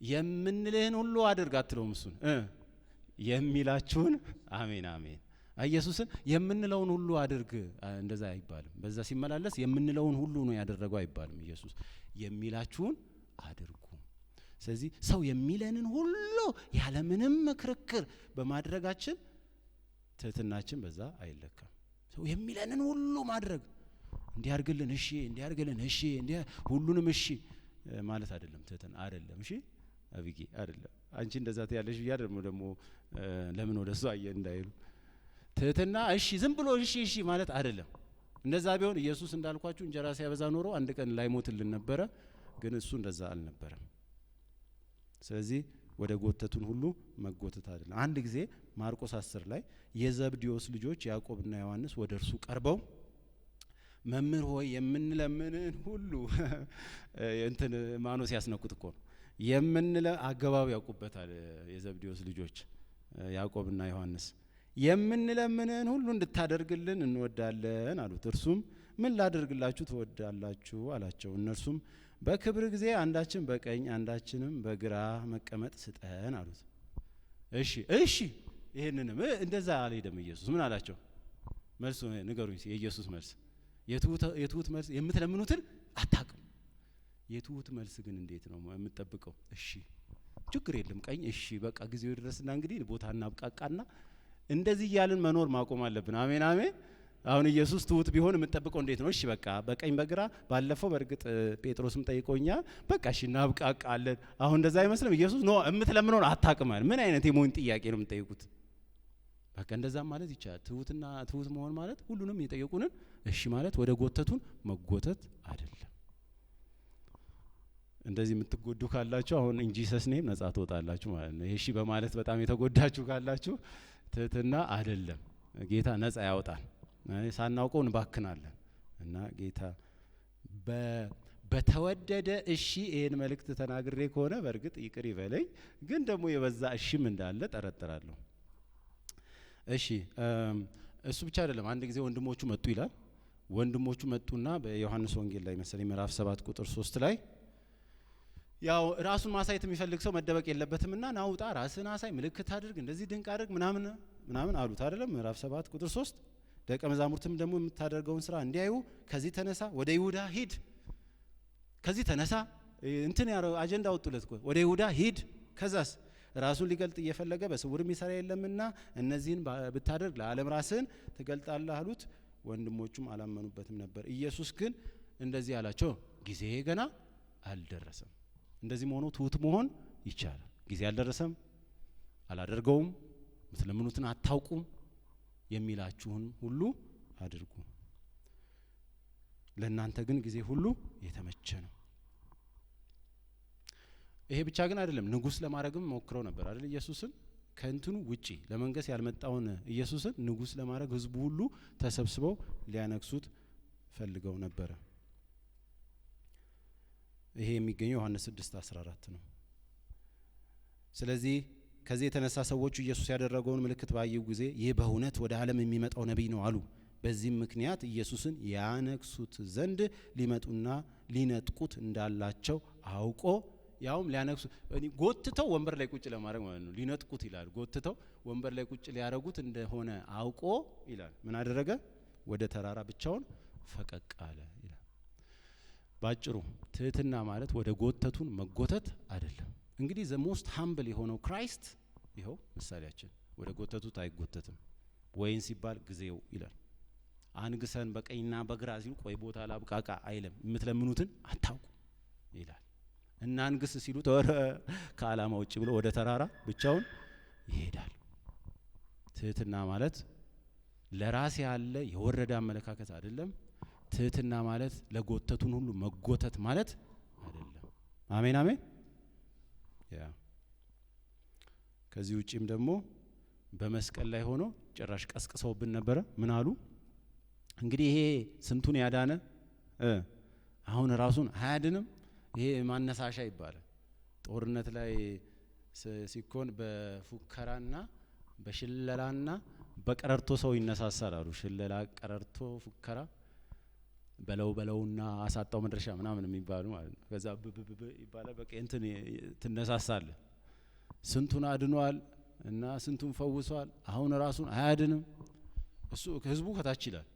S1: የምንልህን ሁሉ አድርግ አትለውም። እሱን የሚላችሁን፣ አሜን አሜን። ኢየሱስን የምንለውን ሁሉ አድርግ እንደዛ አይባልም። በዛ ሲመላለስ የምንለውን ሁሉ ነው ያደረገው አይባልም። ኢየሱስ የሚላችሁን አድርጉ። ስለዚህ ሰው የሚለንን ሁሉ ያለምንም ክርክር በማድረጋችን ትህትናችን በዛ አይለካም። ሰው የሚለንን ሁሉ ማድረግ፣ እንዲያርግልን እሺ፣ እንዲያርግልን እሺ፣ ሁሉንም እሺ ማለት አይደለም። ትህትና አይደለም። እሺ አብጌ፣ አይደለም። አንቺ እንደዛ ትያለሽ ብዬ ደግሞ ደግሞ ለምን ወደ እሱ አየ እንዳይሉ፣ ትህትና እሺ ዝም ብሎ እሺ እሺ ማለት አይደለም። እንደዛ ቢሆን ኢየሱስ እንዳልኳችሁ እንጀራ ሲያበዛ ኖሮ አንድ ቀን ላይሞትልን ነበረ። ግን እሱ እንደዛ አልነበረም። ስለዚህ ወደ ጎተቱን ሁሉ መጎተት አይደለም። አንድ ጊዜ ማርቆስ 10 ላይ የዘብዴዎስ ልጆች ያዕቆብና ዮሐንስ ወደ እርሱ ቀርበው መምህር ሆይ የምንለምንህን ሁሉ፣ እንትን ማኖ ሲያስነኩት እኮ ነው፣ የምንለ አገባብ ያውቁበታል። የዘብዴዎስ ልጆች ያዕቆብና ዮሐንስ የምንለምንህን ሁሉ እንድታደርግልን እንወዳለን አሉት። እርሱም ምን ላደርግላችሁ ትወዳላችሁ አላቸው። እነርሱም በክብር ጊዜ አንዳችን በቀኝ አንዳችንም በግራ መቀመጥ ስጠን አሉት። እሺ እሺ፣ ይህንንም እንደዛ አልሄደም። ኢየሱስ ምን አላቸው? መልሱ ንገሩኝ። የኢየሱስ መልስ፣ የትሁት መልስ፣ የምትለምኑትን አታውቅም። የትሁት መልስ ግን እንዴት ነው የምጠብቀው? እሺ ችግር የለም፣ ቀኝ፣ እሺ በቃ ጊዜው ድረስና እንግዲህ ቦታ እናብቃቃና እንደዚህ እያልን መኖር ማቆም አለብን። አሜን አሜን። አሁን ኢየሱስ ትሁት ቢሆን የምጠብቀው እንዴት ነው? እሺ በቃ በቀኝ በግራ፣ ባለፈው በእርግጥ ጴጥሮስም ጠይቆኛል። በቃ እሺ እናብቃቃለን። አሁን እንደዛ አይመስልም። ኢየሱስ no፣ የምትለምነውን አታውቅም አለ። ምን አይነት የሞኝ ጥያቄ ነው የምጠይቁት? በቃ እንደዛም ማለት ይቻላል። ትሁትና ትሁት መሆን ማለት ሁሉንም የጠየቁንን እሺ ማለት፣ ወደ ጎተቱን መጎተት አይደለም። እንደዚህ የምትጎዱ ካላችሁ አሁን in Jesus name ነጻ ትወጣላችሁ ማለት ነው። እሺ በማለት በጣም የተጎዳችሁ ካላችሁ ትህትና አይደለም። ጌታ ነጻ ያወጣል። ሳናውቀው እንባክናለን እና ጌታ በተወደደ እሺ ይሄን መልእክት ተናግሬ ከሆነ በእርግጥ ይቅር ይበለኝ፣ ግን ደግሞ የበዛ እሺም እንዳለ ጠረጥራለሁ። እሺ እሱ ብቻ አይደለም። አንድ ጊዜ ወንድሞቹ መጡ ይላል። ወንድሞቹ መጡና በዮሐንስ ወንጌል ላይ መሰለኝ ምዕራፍ 7 ቁጥር 3 ላይ፣ ያው ራሱን ማሳየት የሚፈልግ ሰው መደበቅ የለበትምና ና ውጣ፣ ራስህን አሳይ፣ ምልክት አድርግ፣ እንደዚህ ድንቅ አድርግ ምናምን ምናምን አሉት አይደለም? ምዕራፍ 7 ቁጥር 3፣ ደቀ መዛሙርትም ደግሞ የምታደርገውን ስራ እንዲያዩ ከዚህ ተነሳ፣ ወደ ይሁዳ ሂድ። ከዚህ ተነሳ፣ እንትን ያረው አጀንዳ አወጡለት እኮ፣ ወደ ይሁዳ ሂድ። ከዛስ ራሱን ሊገልጥ እየፈለገ በስውር የሚሰራ የለምና እነዚህን ብታደርግ ለዓለም ራስህን ትገልጣለህ አሉት። ወንድሞቹም አላመኑበትም ነበር። ኢየሱስ ግን እንደዚህ አላቸው፣ ጊዜ ገና አልደረሰም። እንደዚህ መሆኑ ትሁት መሆን ይቻላል። ጊዜ አልደረሰም፣ አላደርገውም፣ የምትለምኑትን አታውቁም፣ የሚላችሁን ሁሉ አድርጉ። ለእናንተ ግን ጊዜ ሁሉ የተመቸ ነው። ይሄ ብቻ ግን አይደለም። ንጉስ ለማድረግም ሞክረው ነበር አይደል? ኢየሱስን ከእንትኑ ውጪ ለመንገስ ያልመጣውን ኢየሱስን ንጉስ ለማድረግ ህዝቡ ሁሉ ተሰብስበው ሊያነግሱት ፈልገው ነበረ። ይሄ የሚገኘው ዮሐንስ 6 14 ነው። ስለዚህ ከዚህ የተነሳ ሰዎቹ ኢየሱስ ያደረገውን ምልክት ባዩ ጊዜ ይህ በእውነት ወደ ዓለም የሚመጣው ነቢይ ነው አሉ። በዚህም ምክንያት ኢየሱስን ያነግሱት ዘንድ ሊመጡና ሊነጥቁት እንዳላቸው አውቆ፣ ያውም ሊያነግሱ ጎትተው ወንበር ላይ ቁጭ ለማድረግ ማለት ነው። ሊነጥቁት ይላል። ጎትተው ወንበር ላይ ቁጭ ሊያደርጉት እንደሆነ አውቆ ይላል። ምን አደረገ? ወደ ተራራ ብቻውን ፈቀቅ አለ ይላል። ባጭሩ ትህትና ማለት ወደ ጎተቱን መጎተት አይደለም። እንግዲህ the most humble የሆነው Christ ይኸው ምሳሌያችን፣ ወደ ጎተቱት አይጎተትም። ወይን ሲባል ጊዜው ይላል። አንግሰን በቀኝና በግራ ሲሉ ቆይ ቦታ ላብቃቃ አይልም። የምትለምኑትን አታውቁ ይላል። እናንግስ ሲሉ ተወረ ከዓላማ ውጭ ብሎ ወደ ተራራ ብቻውን ይሄዳል። ትህትና ማለት ለራስ ያለ የወረደ አመለካከት አይደለም። ትህትና ማለት ለጎተቱን ሁሉ መጎተት ማለት አይደለም። አሜን አሜን። Yeah፣ ከዚህ ውጪም ደግሞ በመስቀል ላይ ሆኖ ጭራሽ ቀስቅሰውብን ነበረ። ምን አሉ? እንግዲህ ይሄ ስንቱን ያዳነ አሁን ራሱን አያድንም? ይሄ ማነሳሻ ይባላል። ጦርነት ላይ ሲኮን በፉከራና በሽለላና በቀረርቶ ሰው ይነሳሳል አሉ። ሽለላ፣ ቀረርቶ፣ ፉከራ፣ በለው በለውና አሳጣው መድረሻ ምናምን የሚባሉ ማለት ነው። ከዛ ብብብ ይባላል። በቃ እንትን ትነሳሳለህ። ስንቱን አድኗል እና ስንቱን ፈውሷል። አሁን ራሱን አያድንም? እሱ ህዝቡ ከታች ይላል።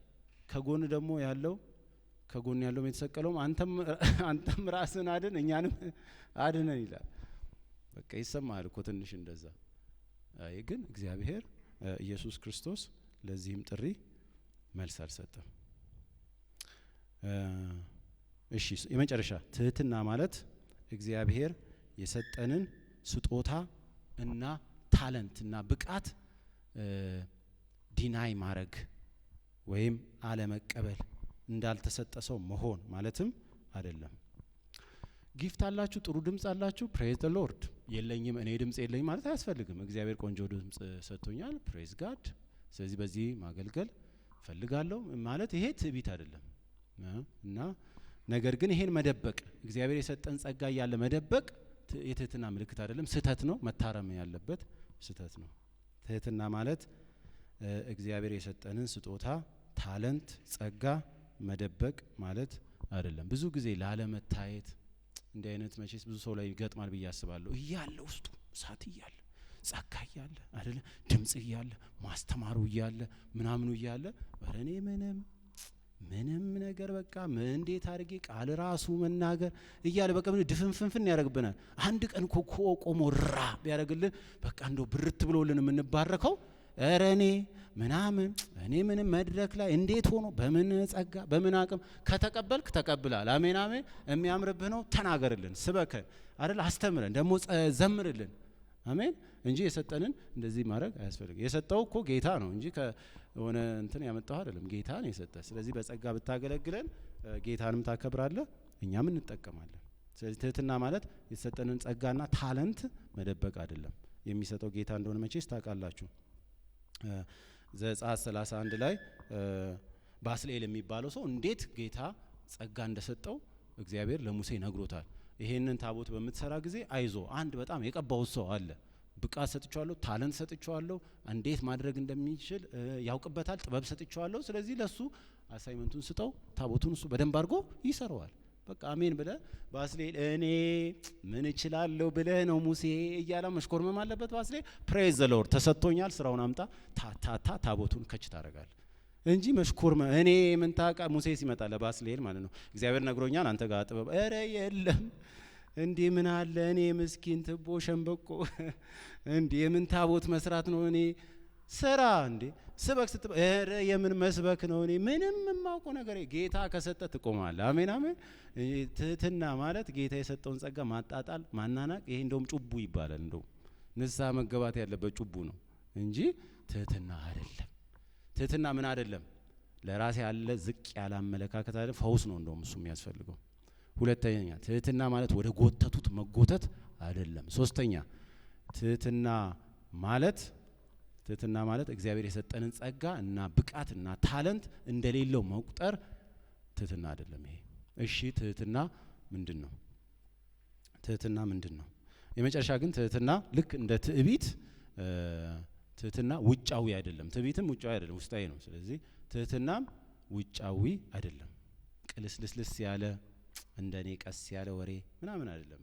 S1: ከጎን ደግሞ ያለው፣ ከጎን ያለውም የተሰቀለውም አንተም ራስህን አድን እኛንም አድነን ይላል። በቃ ይሰማሃል እኮ ትንሽ እንደዛ። አይ ግን እግዚአብሔር ኢየሱስ ክርስቶስ ለዚህም ጥሪ መልስ አልሰጠም። እሺ፣ የመጨረሻ፣ ትህትና ማለት እግዚአብሔር የሰጠንን ስጦታ እና talent እና ብቃት deny ማድረግ ወይም አለመቀበል፣ እንዳልተሰጠ ሰው መሆን ማለትም አይደለም። Gift አላችሁ፣ ጥሩ ድምጽ አላችሁ፣ praise the Lord። የለኝም፣ እኔ ድምጽ የለኝም ማለት አያስፈልግም። እግዚአብሔር ቆንጆ ድምጽ ሰጥቶኛል፣ praise God። ስለዚህ በዚህ ማገልገል ፈልጋለሁ ማለት ይሄ ትዕቢት አይደለም። እና ነገር ግን ይሄን መደበቅ፣ እግዚአብሔር የሰጠን ጸጋ እያለ መደበቅ የትህትና ምልክት አይደለም፣ ስህተት ነው፣ መታረም ያለበት ስህተት ነው። ትህትና ማለት እግዚአብሔር የሰጠንን ስጦታ፣ talent፣ ጸጋ መደበቅ ማለት አይደለም። ብዙ ጊዜ ላለመታየት እንዲህ አይነት መቼስ ብዙ ሰው ላይ ይገጥማል ብዬ አስባለሁ። እያለ ውስጡ እሳት እያለ፣ ጸጋ እያለ አይደለ፣ ድምጽ እያለ፣ ማስተማሩ እያለ፣ ምናምኑ እያለ፣ ኧረ እኔ ምንም ምንም ነገር በቃ ምን እንዴት አድርጌ ቃል ራሱ መናገር እያለ በቃ ምን ድፍንፍንፍን ያደርግብናል። አንድ ቀን ኮ ቆሞ ራ ቢያደርግልን በቃ እንደው ብርት ብሎልን የምንባረከው፣ ኧረ እኔ ምናምን፣ እኔ ምንም መድረክ ላይ እንዴት ሆኖ፣ በምን ጸጋ፣ በምን አቅም። ከተቀበልክ ተቀብላል። አሜን አሜን። የሚያምርብህ ነው፣ ተናገርልን፣ ስበከን አይደል፣ አስተምረን፣ ደግሞ ዘምርልን። አሜን እንጂ የሰጠንን እንደዚህ ማድረግ አያስፈልግም። የሰጠው እኮ ጌታ ነው እንጂ ከሆነ እንትን ያመጣው አይደለም። ጌታ ነው የሰጠ። ስለዚህ በጸጋ ብታገለግለን ጌታንም ታከብራለህ፣ እኛም እንጠቀማለን። ስለዚህ ትህትና ማለት የተሰጠንን ጸጋና talent መደበቅ አይደለም። የሚሰጠው ጌታ እንደሆነ መቼስ ታውቃላችሁ። ዘጸአት 31 ላይ ባስልኤል የሚባለው ሰው እንዴት ጌታ ጸጋ እንደሰጠው እግዚአብሔር ለሙሴ ነግሮታል። ይሄንን ታቦት በምትሰራ ጊዜ አይዞ፣ አንድ በጣም የቀባሁት ሰው አለ፣ ብቃት ሰጥቼዋለሁ፣ talent ሰጥቼዋለሁ፣ እንዴት ማድረግ እንደሚችል ያውቅበታል፣ ጥበብ ሰጥቼዋለሁ። ስለዚህ ለሱ assignment ኡን ስጠው፣ ታቦቱን እሱ በደንብ አድርጎ ይሰራዋል። በቃ አሜን ብለህ ባስልኤል እኔ ምን እችላለሁ ብለህ ነው ሙሴ እያለ መሽኮርመም አለበት። ባስልኤል praise the Lord፣ ተሰጥቶኛል፣ ስራውን አምጣ፣ ታታታ ታቦቱን ከች ታደርጋለህ እንጂ መሽኮርመ እኔ ምን ታውቃ ሙሴ ሲመጣ ለባስልኤል ማለት ነው፣ እግዚአብሔር ነግሮኛል፣ አንተ ጋር ጥበብ፣ ኧረ የለም እንዴ፣ ምን አለ፣ እኔ ምስኪን ትቦ ሸንበቆ፣ እንዴ የምን ታቦት መስራት ነው፣ እኔ ስራ እንዴ፣ ስበክ ስትበ ኧረ የምን መስበክ ነው፣ እኔ ምንም የማውቀው ነገር። ጌታ ከሰጠ ትቆማለህ። አሜን አሜን። ትህትና ማለት ጌታ የሰጠውን ጸጋ ማጣጣል፣ ማናናቅ፣ ይሄ እንደውም ጩቡ ይባላል። እንደውም ንስሐ መገባት ያለበት ጩቡ ነው እንጂ ትህትና አይደለም። ትህትና ምን አይደለም? ለራስ ያለ ዝቅ ያለ አመለካከት አይደለም፣ ፈውስ ነው እንደውም እሱ የሚያስፈልገው። ሁለተኛ፣ ትህትና ማለት ወደ ጎተቱት መጎተት አይደለም። ሶስተኛ፣ ትህትና ማለት እግዚአብሔር የሰጠንን ጸጋ እና ብቃት እና talent እንደሌለው መቁጠር ትህትና አይደለም ይሄ። እሺ፣ ትህትና ምንድን ነው? ትህትና ምንድን ነው? የመጨረሻ ግን ትህትና ልክ እንደ ትዕቢት ትህትና ውጫዊ አይደለም። ትዕቢትም ውጫዊ አይደለም፣ ውስጣዊ ነው። ስለዚህ ትህትናም ውጫዊ አይደለም። ቅልስልስልስ ያለ፣ እንደኔ ቀስ ያለ ወሬ ምናምን አይደለም።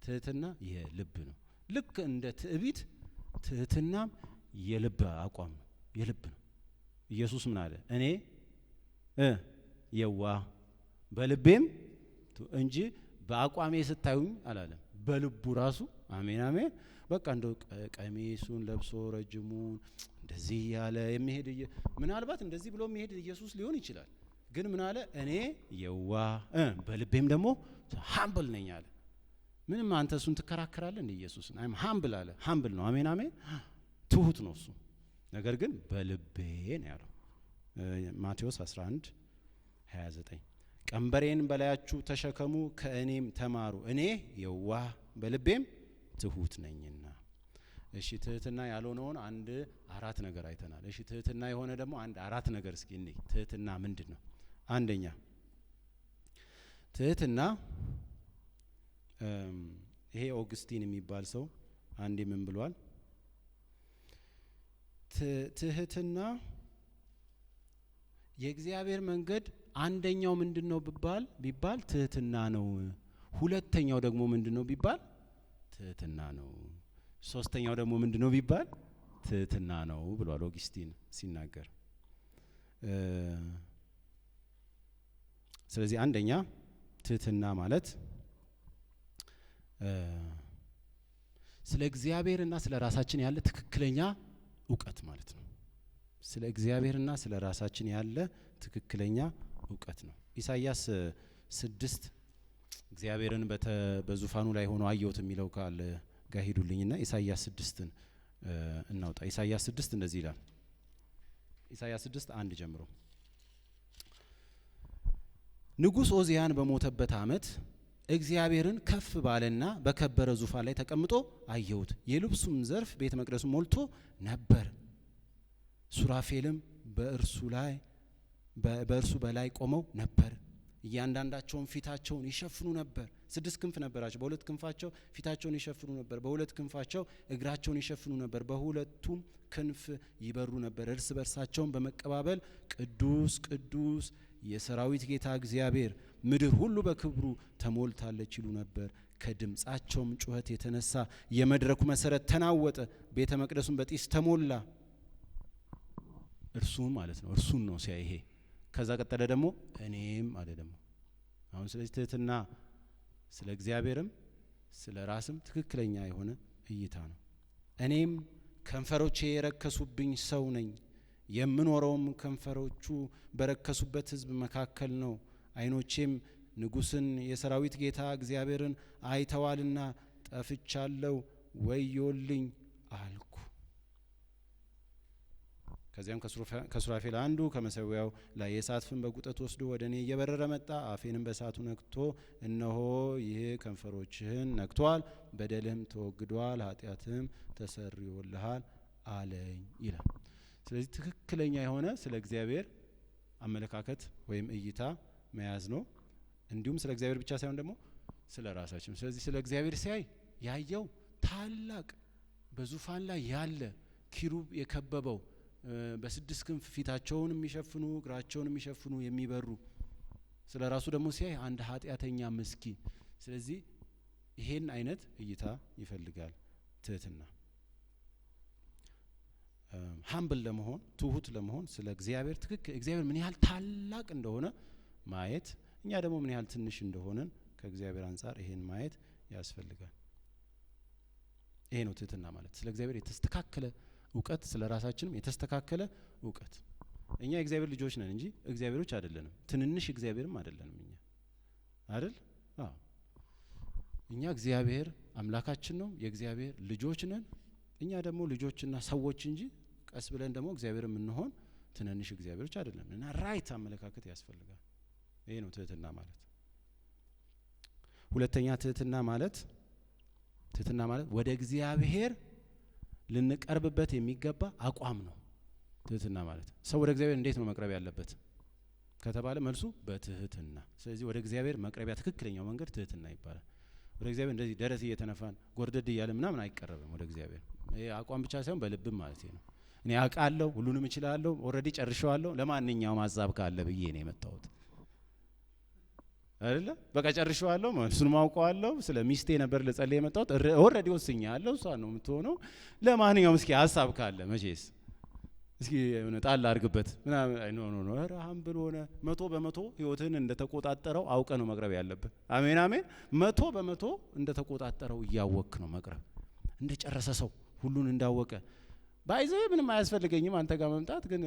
S1: ትህትና የልብ ነው። ልክ እንደ ትዕቢት ትህትናም የልብ አቋም ነው፣ የልብ ነው። ኢየሱስ ምን አለ? እኔ የዋህ በልቤም እንጂ በአቋሜ ስታዩኝ አላለም። በልቡ ራሱ፣ አሜን አሜን። በቃ እንደው ቀሚሱን ለብሶ ረጅሙን እንደዚህ እያለ የሚሄድ፣ ምናልባት እንደዚህ ብሎ የሚሄድ ኢየሱስ ሊሆን ይችላል። ግን ምን አለ? እኔ የዋህ በልቤም ደግሞ humble ነኝ አለ። ምንም አንተ እሱን ትከራከራለህ እንደ ኢየሱስን? I'm humble አለ። Humble ነው። አሜን አሜን። ትሁት ነው እሱ። ነገር ግን በልቤ ነው ያለው። ማቴዎስ 11 29፣ ቀንበሬን በላያችሁ ተሸከሙ፣ ከእኔም ተማሩ፣ እኔ የዋህ በልቤም ትሁት ነኝና። እሺ ትህትና ያልሆነውን አንድ አራት ነገር አይተናል። እሺ ትህትና የሆነ ደግሞ አንድ አራት ነገር እስኪ እንይ። ትህትና ምንድን ነው? አንደኛ ትህትና፣ ይሄ ኦግስቲን የሚባል ሰው አንዴ ምን ብሏል? ትህትና የእግዚአብሔር መንገድ አንደኛው ምንድነው ቢባል ትህትና ነው። ሁለተኛው ደግሞ ምንድነው ቢባል ትህትና ነው። ሶስተኛው ደግሞ ምንድነው ቢባል ትህትና ነው ብሏል ኦግስቲን ሲናገር። ስለዚህ አንደኛ ትህትና ማለት ስለ እግዚአብሔርና ስለ ራሳችን ያለ ትክክለኛ እውቀት ማለት ነው። ስለ እግዚአብሔርና ስለ ራሳችን ያለ ትክክለኛ እውቀት ነው። ኢሳይያስ 6 እግዚአብሔርን በዙፋኑ ላይ ሆኖ አየሁት የሚለው ቃል ጋር ሂዱልኝና ኢሳይያስ 6ን እናውጣ። ኢሳይያስ 6 እንደዚህ ይላል። ኢሳይያስ 6 1 ጀምሮ፣ ንጉሥ ኦዚያን በሞተበት ዓመት እግዚአብሔርን ከፍ ባለና በከበረ ዙፋን ላይ ተቀምጦ አየሁት። የልብሱም ዘርፍ ቤተ መቅደሱን ሞልቶ ነበር። ሱራፌልም በእርሱ በላይ ቆመው ነበር። እያንዳንዳቸውም ፊታቸውን ይሸፍኑ ነበር። 6 ክንፍ ነበራቸው። በሁለት ክንፋቸው ፊታቸውን ይሸፍኑ ነበር። በሁለት ክንፋቸው እግራቸውን ይሸፍኑ ነበር። በሁለቱም ክንፍ ይበሩ ነበር። እርስ በርሳቸውም በመቀባበል ቅዱስ ቅዱስ የሰራዊት ጌታ እግዚአብሔር፣ ምድር ሁሉ በክብሩ ተሞልታለች ይሉ ነበር። ከድምጻቸውም ጩኸት የተነሳ የመድረኩ መሰረት ተናወጠ፣ ቤተ መቅደሱም በጢስ ተሞላ። እርሱ ማለት ነው። እርሱን ነው ሲያይ ይሄ። ከዛ ቀጠለ ደግሞ እኔም አለ ደግሞ አሁን። ስለዚህ ትህትና ስለ እግዚአብሔርም ስለ ራስም ትክክለኛ የሆነ እይታ ነው። እኔም ከንፈሮቼ የረከሱብኝ ሰው ነኝ፣ የምኖረውም ከንፈሮቹ በረከሱበት ሕዝብ መካከል ነው። ዓይኖቼም ንጉሥን የሰራዊት ጌታ እግዚአብሔርን አይተዋልና ጠፍቻለሁ፣ ወዮልኝ አልኩ። ከዚያም ከሱራፌል አንዱ ከመሰዊያው ላይ የእሳት ፍም በጉጠት ወስዶ ወደ እኔ እየበረረ መጣ። አፌንም በእሳቱ ነክቶ እነሆ ይህ ከንፈሮችህን ነክቷል፣ በደልህም ተወግዷል፣ ኃጢአትህም ተሰርዮልሃል አለኝ ይላል። ስለዚህ ትክክለኛ የሆነ ስለ እግዚአብሔር አመለካከት ወይም እይታ መያዝ ነው። እንዲሁም ስለ እግዚአብሔር ብቻ ሳይሆን ደግሞ ስለ ራሳችን። ስለዚህ ስለ እግዚአብሔር ሲያይ ያየው ታላቅ በዙፋን ላይ ያለ፣ ኪሩብ የከበበው፣ በስድስት ክንፍ ፊታቸውን የሚሸፍኑ እግራቸውን የሚሸፍኑ የሚበሩ፣ ስለ ራሱ ደግሞ ሲያይ አንድ ኃጢአተኛ ምስኪን። ስለዚህ ይሄን አይነት እይታ ይፈልጋል ትህትና። Humble ለመሆን፣ ትሁት ለመሆን ስለ እግዚአብሔር ትክክል፣ እግዚአብሔር ምን ያህል ታላቅ እንደሆነ ማየት፣ እኛ ደግሞ ምን ያህል ትንሽ እንደሆነን ከእግዚአብሔር አንጻር ይሄን ማየት ያስፈልጋል። ይሄ ነው ትህትና ማለት፣ ስለ እግዚአብሔር የተስተካከለ እውቀት፣ ስለ ራሳችንም የተስተካከለ እውቀት። እኛ የእግዚአብሔር ልጆች ነን እንጂ እግዚአብሔሮች አይደለንም። ትንንሽ እግዚአብሔርም አይደለንም እኛ፣ አይደል? አዎ። እኛ እግዚአብሔር አምላካችን ነው፣ የእግዚአብሔር ልጆች ነን። እኛ ደግሞ ልጆችና ሰዎች እንጂ ቀስ ብለን ደግሞ እግዚአብሔር የምንሆን ትንንሽ እግዚአብሔሮች አይደለም። እና right አመለካከት ያስፈልጋል። ይሄ ነው ትህትና ማለት። ሁለተኛ ትህትና ማለት ወደ እግዚአብሔር ልንቀርብበት የሚገባ አቋም ነው። ትህትና ማለት ሰው ወደ እግዚአብሔር እንዴት ነው መቅረብ ያለበት ከተባለ መልሱ በትህትና። ስለዚህ ወደ እግዚአብሔር መቅረቢያ ትክክለኛው መንገድ ትህትና ይባላል። ወደ እግዚአብሔር እንደዚህ ደረት እየተነፋን ጎርደድ እያለ ምናምን አይቀረብም ወደ እግዚአብሔር። ይሄ አቋም ብቻ ሳይሆን በልብም ማለት ነው። እኔ አውቃለሁ፣ ሁሉንም እችላለሁ፣ already ጨርሼዋለሁ፣ ለማንኛውም ሀሳብ ካለ ብዬ ነው የመጣሁት አይደለ? በቃ ጨርሼዋለሁ፣ እሱንም አውቀዋለሁ። ስለ ሚስቴ ነበር ልጸልይ የመጣሁት፣ already ወስኛለሁ፣ እሷ ነው የምትሆነው። ለማንኛውም እስኪ ሀሳብ ካለ መቼስ እስኪ የሆነ ጣል አድርግበት ምናምን። No, no, no። ኧረ humble ሆነ 100% ህይወትህን እንደተቆጣጠረው አውቀህ ነው መቅረብ ያለብህ። አሜን አሜን። 100% እንደተቆጣጠረው እያወክ ነው መቅረብ። እንደ ጨረሰ ሰው፣ ሁሉን እንዳወቀ፣ by the way ምንም አያስፈልገኝም አንተ ጋር መምጣት፣ ግን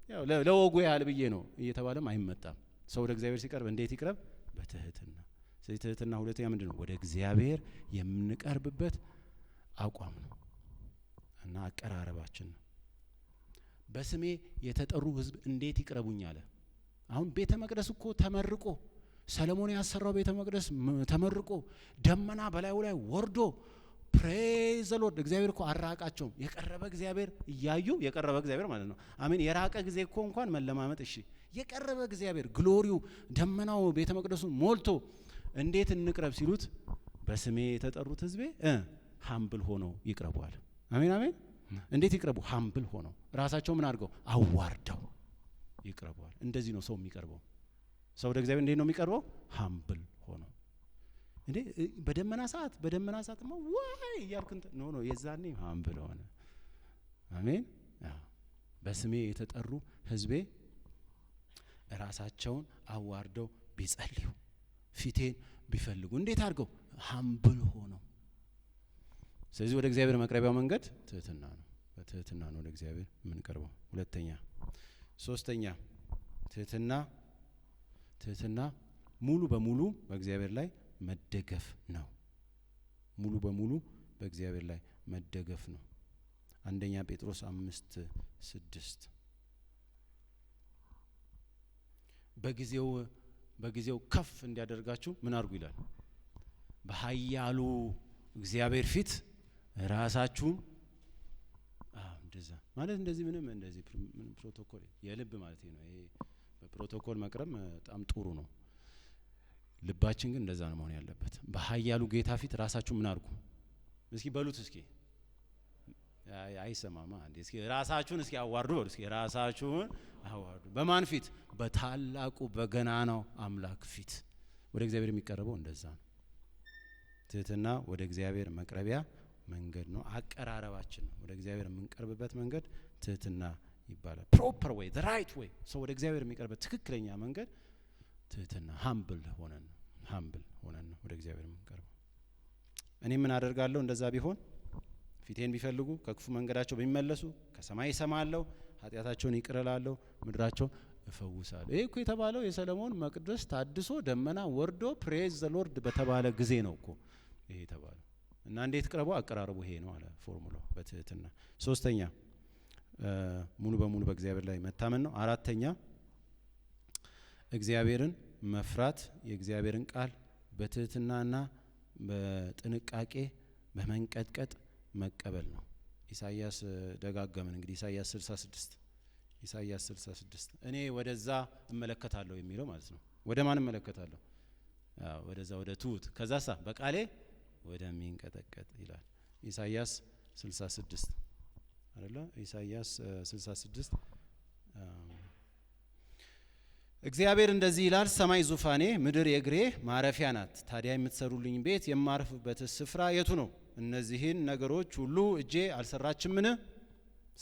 S1: ያው ለወጉ ያህል ብዬ ነው እየተባለም አይመጣም። ሰው ወደ እግዚአብሔር ሲቀርብ እንዴት ይቅረብ? በትህትና። ስለዚህ ትህትና ሁለተኛ ምንድን ነው? ወደ እግዚአብሔር የምንቀርብበት አቋም ነው እና አቀራረባችን ነው። በስሜ የተጠሩ ህዝብ እንዴት ይቅረቡኝ አለ። አሁን ቤተ መቅደስ እኮ ተመርቆ፣ ሰለሞን ያሰራው ቤተ መቅደስ ተመርቆ፣ ደመና በላዩ ላይ ወርዶ Praise the Lord። እግዚአብሔር እኮ አልራቃቸውም። የቀረበ እግዚአብሔር እያዩ፣ የቀረበ እግዚአብሔር ማለት ነው። አሜን። የራቀ ጊዜ እኮ እንኳን መለማመጥ እሺ። የቀረበ እግዚአብሔር glory ው ደመናው ቤተ መቅደሱን ሞልቶ እንዴት እንቅረብ ሲሉት በስሜ የተጠሩት ሕዝቤ humble ሆነው ይቅረቡ አለ። አሜን አሜን። እንዴት ይቅረቡ? Humble ሆነው፣ ራሳቸው ምን አድርገው? አዋርደው ይቅረቡ አለ። እንደዚህ ነው ሰው የሚቀርበው። ሰው ወደ እግዚአብሔር እንዴት ነው የሚቀርበው? Humble ሆነው። እንዴ በደመና ሰዓት፣ በደመና ሰዓትማ ዋይ እያልክ no, no፣ የዛኔ humble ሆነ። አሜን። በስሜ የተጠሩ ህዝቤ ራሳቸውን አዋርደው ቢጸልዩ፣ ፊቴን ቢፈልጉ። እንዴት አድርገው? Humble ሆነው። ስለዚህ ወደ እግዚአብሔር መቅረቢያው መንገድ ትህትና ነው። በትህትና ነው ወደ እግዚአብሔር የምንቀርበው። ሁለተኛ፣ ሶስተኛ፣ ትህትና ሙሉ በሙሉ በእግዚአብሔር ላይ መደገፍ ነው። ሙሉ በሙሉ በእግዚአብሔር ላይ መደገፍ ነው። አንደኛ ጴጥሮስ 5:6። በጊዜው ከፍ እንዲያደርጋችሁ ምን አድርጉ ይላል? በኃያሉ እግዚአብሔር ፊት ራሳችሁን። እንደዛ ማለት እንደዚህ ምንም እንደዚህ ምንም ፕሮቶኮል የልብ ማለት ነው። ይሄ በፕሮቶኮል መቅረብ በጣም ጥሩ ነው። ልባችን ግን እንደዛ ነው መሆን ያለበት። በኃያሉ ጌታ ፊት ራሳችሁ ምን አድርጉ? እስኪ በሉት እስኪ። አይሰማማ እንዴ? እስኪ ራሳችሁን እስኪ አዋርዱ በሉ እስኪ። ራሳችሁን አዋርዱ። በማን ፊት? በታላቁ በገናናው አምላክ ፊት። ወደ እግዚአብሔር የሚቀርበው እንደዛ ነው። ትህትና ወደ እግዚአብሔር መቅረቢያ መንገድ ነው። አቀራረባችን ነው። ወደ እግዚአብሔር የምንቀርብበት መንገድ ትህትና ይባላል። Proper way, the right way፣ ሰው ወደ እግዚአብሔር የሚቀርበት ትክክለኛ መንገድ ትህትና፣ humble ሆነን ነው። Humble ሆነን ነው ወደ እግዚአብሔር የምንቀርበው። እኔ ምን አደርጋለሁ? እንደዛ ቢሆን፣ ፊቴን ቢፈልጉ፣ ከክፉ መንገዳቸው ቢመለሱ ከሰማይ እሰማለሁ፣ ኃጢአታቸውን ይቅር እላለሁ፣ ምድራቸውን እፈውሳለሁ። ይህ እኮ የተባለው የሰለሞን መቅደስ ታድሶ ደመና ወርዶ praise the Lord በተባለ ጊዜ ነው እኮ ይሄ የተባለው። እና እንዴት ቅረቡ? አቀራረቡ ይሄ ነው አለ ፎርሙላው፣ በትህትና። ሶስተኛ ሙሉ በሙሉ በእግዚአብሔር ላይ መታመን ነው። አራተኛ እግዚአብሔርን መፍራት፣ የእግዚአብሔርን ቃል በትህትናና በጥንቃቄ በመንቀጥቀጥ መቀበል ነው። ኢሳይያስ ደጋገምን እንግዲህ፣ ኢሳይያስ 66፣ ኢሳይያስ 66፣ እኔ ወደዛ እመለከታለሁ የሚለው ማለት ነው። ወደ ማን እመለከታለሁ? ወደዛ ወደ ትሁት፣ ከዛሳ በቃሌ ወደሚንቀጠቀጥ ይላል። ኢሳይያስ 66 አይደለ? ኢሳይያስ 66። እግዚአብሔር እንደዚህ ይላል፣ ሰማይ ዙፋኔ፣ ምድር የእግሬ ማረፊያ ናት። ታዲያ የምትሰሩልኝ ቤት፣ የማርፍበት ስፍራ የቱ ነው? እነዚህን ነገሮች ሁሉ እጄ አልሰራችምን?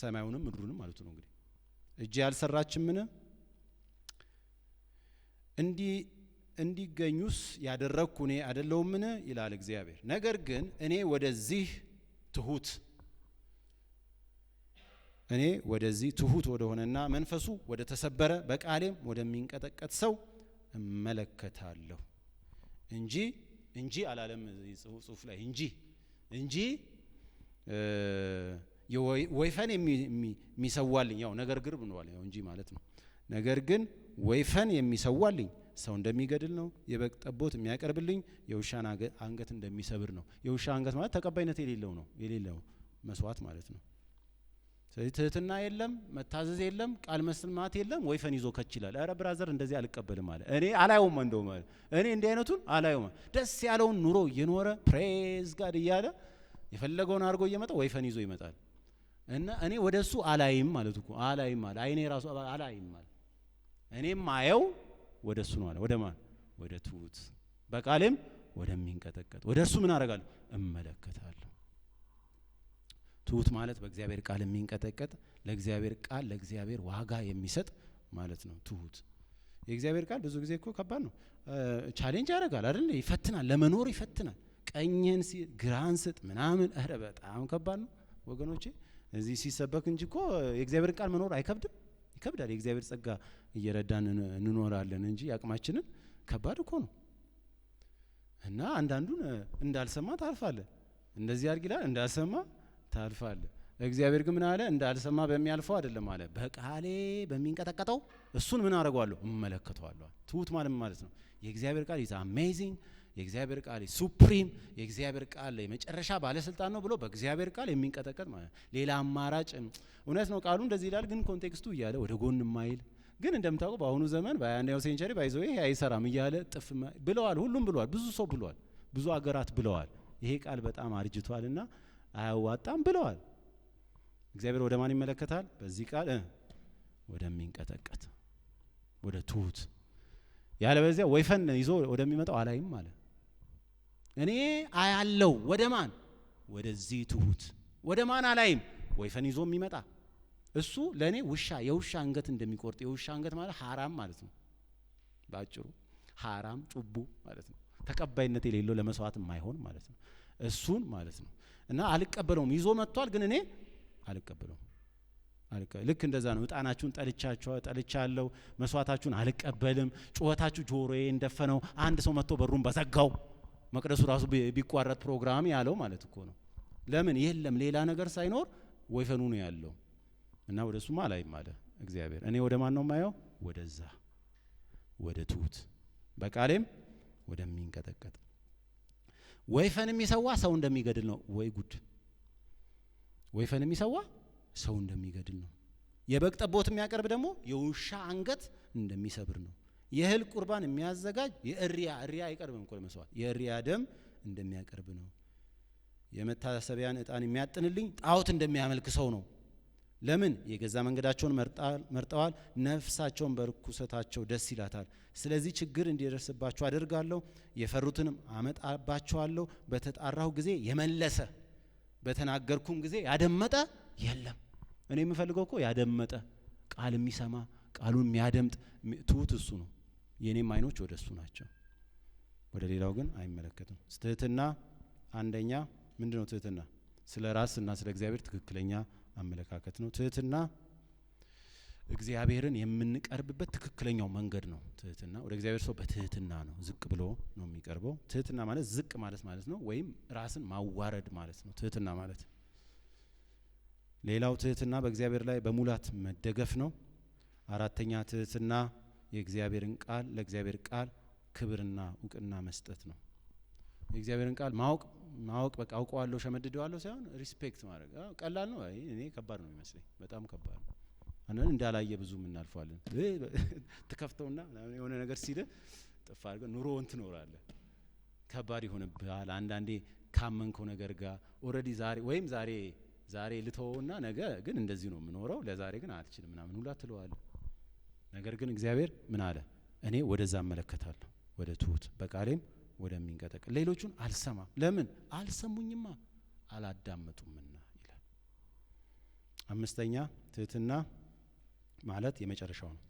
S1: ሰማዩንም ምድሩንም ማለቱ ነው እንግዲህ። እጄ አልሰራችምን? እንዲገኙስ ያደረግኩ እኔ አይደለሁምን? ይላል እግዚአብሔር። ነገር ግን እኔ ወደዚህ ትሁት ወደ ሆነና መንፈሱ ወደ ተሰበረ በቃሌም ወደሚንቀጠቀጥ ሰው እመለከታለሁ እንጂ፣ እንጂ አላለም ጽሁፍ ላይ፣ እንጂ ወይፈን የሚሰዋልኝ፣ ያው ነገር ግን ብለዋል፣ ያው እንጂ ማለት ነው። ነገር ግን ወይፈን የሚሰዋልኝ ሰው እንደሚገድል ነው። የበግ ጠቦት የሚያቀርብልኝ የውሻን አንገት እንደሚሰብር ነው። የውሻ አንገት ማለት ተቀባይነት የሌለው ነው፣ የሌለው መስዋዕት ማለት ነው። ስለዚህ ትህትና የለም፣ መታዘዝ የለም፣ ቃል መስማት የለም። ወይፈን ይዞ ከች ይላል። ኧረ brother እንደዚህ አልቀበልም አለ። እኔ አላየውም፣ እንደውም አለ እኔ እንዲህ አይነቱን አላየውም። ደስ ያለውን ኑሮ እየኖረ praise God እያለ የፈለገውን አድርጎ እየመጣ ወይፈን ይዞ ይመጣል። እና እኔ ወደ እሱ አላይም ማለት እኮ አላይም አለ። አይኔ ራሱ አላይም አለ። እኔም ማየው ወደ እሱ ነው አለ። ወደ ማን? ወደ ትሁት በቃሌም ወደሚንቀጠቀጥ ወደ እርሱ ምን አደርጋለሁ? እመለከታለሁ። ትሁት ማለት በእግዚአብሔር ቃል የሚንቀጠቀጥ፣ ለእግዚአብሔር ቃል ለእግዚአብሔር ዋጋ የሚሰጥ ማለት ነው። ትሁት የእግዚአብሔር ቃል ብዙ ጊዜ እኮ ከባድ ነው። Challenge ያደርጋል አይደል? ይፈትናል፣ ለመኖር ይፈትናል። ቀኝህን ግራህን ስጥ ምናምን፣ ኧረ በጣም ከባድ ነው ወገኖቼ። እዚህ ሲሰበክ እንጂ እኮ የእግዚአብሔር ቃል መኖር አይከብድም? ይከብዳል። የእግዚአብሔር ጸጋ እየረዳን እንኖራለን እንጂ አቅማችንን ከባድ እኮ ነው። እና አንዳንዱን እንዳልሰማ ታልፋለህ። እንደዚህ አድርግ ይላል፣ እንዳልሰማ ታልፋለህ። እግዚአብሔር ግን ምን አለ? እንዳልሰማ በሚያልፈው አይደለም አለ፣ በቃሌ በሚንቀጠቀጠው እሱን ምን አደርገዋለሁ? እመለከተዋለሁ። ትሁት ማለት ማለት ነው። የእግዚአብሔር ቃል is amazing። የእግዚአብሔር ቃል supreme፣ የእግዚአብሔር ቃል የመጨረሻ ባለስልጣን ነው ብሎ በእግዚአብሔር ቃል የሚንቀጠቀጥ ማለት ነው። ሌላ አማራጭ እውነት ነው ቃሉ እንደዚህ ይላል፣ ግን context ኡ እያለ ወደ ጎን የማይል፣ ግን እንደምታውቀው በአሁኑ ዘመን በ21ኛው century by the way ይሄ አይሰራም እያለ ጥፍ ብለዋል። ሁሉም ብለዋል። ብዙ ሰው ብለዋል። ብዙ አገራት ብለዋል። ይሄ ቃል በጣም አርጅቷልና አያዋጣም ብለዋል። እግዚአብሔር ወደ ማን ይመለከታል? በዚህ ቃል ወደሚንቀጠቀጥ፣ ወደ ትሁት። ያለበዚያ ወይፈን ይዞ ወደሚመጣው አላይም አለ። እኔ አያለው ወደ ማን? ወደዚህ ትሁት። ወደ ማን አላይም? ወይፈን ይዞ የሚመጣ እሱ ለእኔ ውሻ የውሻ አንገት እንደሚቆርጥ፣ የውሻ አንገት ማለት ሀራም ማለት ነው። በአጭሩ ሀራም ጩቡ ማለት ነው። ተቀባይነት የሌለው፣ ለመስዋዕት የማይሆን ማለት ነው። እሱን ማለት ነው። እና አልቀበለውም። ይዞ መጥቷል፣ ግን እኔ አልቀበለውም። ልክ እንደዛ ነው። እጣናችሁን ጠልቻለሁ፣ መስዋዕታችሁን አልቀበልም፣ ጩኸታችሁ ጆሮዬ እንደፈነው፣ አንድ ሰው መጥቶ በሩን በዘጋው፣ መቅደሱ ራሱ ቢቋረጥ ፕሮግራም ያለው ማለት እኮ ነው። ለምን የለም ሌላ ነገር ሳይኖር ወይፈኑ ነው ያለው እና ወደ እሱማ አላይም አለ እግዚአብሔር። እኔ ወደ ማን ነው የማየው? ወደዛ ወደ ትሁት በቃሌም ወደሚንቀጠቀጥ። ወይፈን የሚሰዋ ሰው እንደሚገድል ነው። ወይ ጉድ! ወይፈን የሚሰዋ ሰው እንደሚገድል ነው። የበግ ጠቦት የሚያቀርብ ደግሞ የውሻ አንገት እንደሚሰብር ነው። የእህል ቁርባን የሚያዘጋጅ የእሪያ፣ እሪያ አይቀርብም እኮ ለመስዋዕት፣ የእሪያ ደም እንደሚያቀርብ ነው። የመታሰቢያን ዕጣን የሚያጥንልኝ ጣዖት እንደሚያመልክ ሰው ነው። ለምን? የገዛ መንገዳቸውን መርጠዋል፣ ነፍሳቸውን በርኩሰታቸው ደስ ይላታል። ስለዚህ ችግር እንዲደርስባቸው አደርጋለሁ፣ የፈሩትንም አመጣባቸዋለሁ። በተጣራሁ ጊዜ የመለሰ፣ በተናገርኩም ጊዜ ያደመጠ የለም። እኔ የምፈልገው እኮ ያደመጠ፣ ቃል የሚሰማ፣ ቃሉን የሚያደምጥ ትሁት እሱ ነው። የእኔም አይኖች ወደ እሱ ናቸው፣ ወደ ሌላው ግን አይመለከትም። ትህትና አንደኛ ምንድነው? ትህትና ስለ ራስና ስለ እግዚአብሔር ትክክለኛ አመለካከት ነው። ትህትና እግዚአብሔርን የምንቀርብበት ትክክለኛው መንገድ ነው። ትህትና ወደ እግዚአብሔር ሰው በትህትና ነው፣ ዝቅ ብሎ ነው የሚቀርበው። ትህትና ማለት ዝቅ ማለት ማለት ነው፣ ወይም ራስን ማዋረድ ማለት ነው። ትህትና ማለት ሌላው ትህትና በእግዚአብሔር ላይ በሙላት መደገፍ ነው። አራተኛ ትህትና የእግዚአብሔርን ቃል ለእግዚአብሔር ቃል ክብርና እውቅና መስጠት ነው። የእግዚአብሔርን ቃል ማወቅ ማወቅ በቃ አውቀዋለሁ ሸመድደዋለሁ ሳይሆን respect ማድረግ ቀላል ነው። አይ እኔ ከባድ ነው የሚመስለኝ፣ በጣም ከባድ ነው። አንዳንድ እንዳላየ ብዙ እናልፈዋለን። ትከፍተውና የሆነ ነገር ሲል ጥፍ አድርገህ ኑሮውን ትኖራለህ። ከባድ ይሆንብሃል። አንዳንዴ ካመንከው ነገር ጋር already ዛሬ ወይም ዛሬ ዛሬ ልተወውና ነገ ግን እንደዚህ ነው የምኖረው፣ ለዛሬ ግን አልችልም ምናምን ሁላ ትለዋለህ። ነገር ግን እግዚአብሔር ምን አለ? እኔ ወደዛ እመለከታለሁ፣ ወደ ትሁት በቃሌም ወደሚንቀጠቀጥ፣ ሌሎቹን አልሰማም። ለምን? አልሰሙኝማ፣ አላዳመጡምና ይላል። አምስተኛ ትህትና ማለት የመጨረሻው ነው።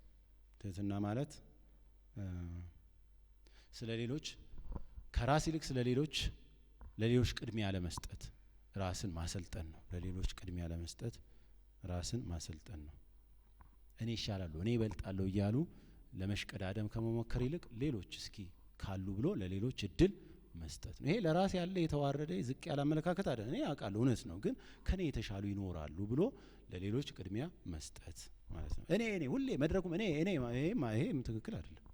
S1: ትህትና ማለት ስለ ሌሎች ከራስ ይልቅ ስለ ሌሎች ለሌሎች ቅድሚያ ለመስጠት ራስን ማሰልጠን ነው። ለሌሎች ቅድሚያ ለመስጠት ራስን ማሰልጠን ነው። እኔ ይሻላለሁ፣ እኔ እበልጣለሁ እያሉ ለመሽቀዳደም ከመሞከር ይልቅ ሌሎች እስኪ ካሉ ብሎ ለሌሎች እድል መስጠት ነው። ይሄ ለራስ ያለ የተዋረደ ዝቅ ያለ አመለካከት አይደለም። እኔ አውቃለሁ፣ እውነት ነው። ግን ከኔ የተሻሉ ይኖራሉ ብሎ ለሌሎች ቅድሚያ መስጠት ማለት ነው። እኔ እኔ ሁሌ መድረኩም እኔ እኔ ይሄም ትክክል አይደለም።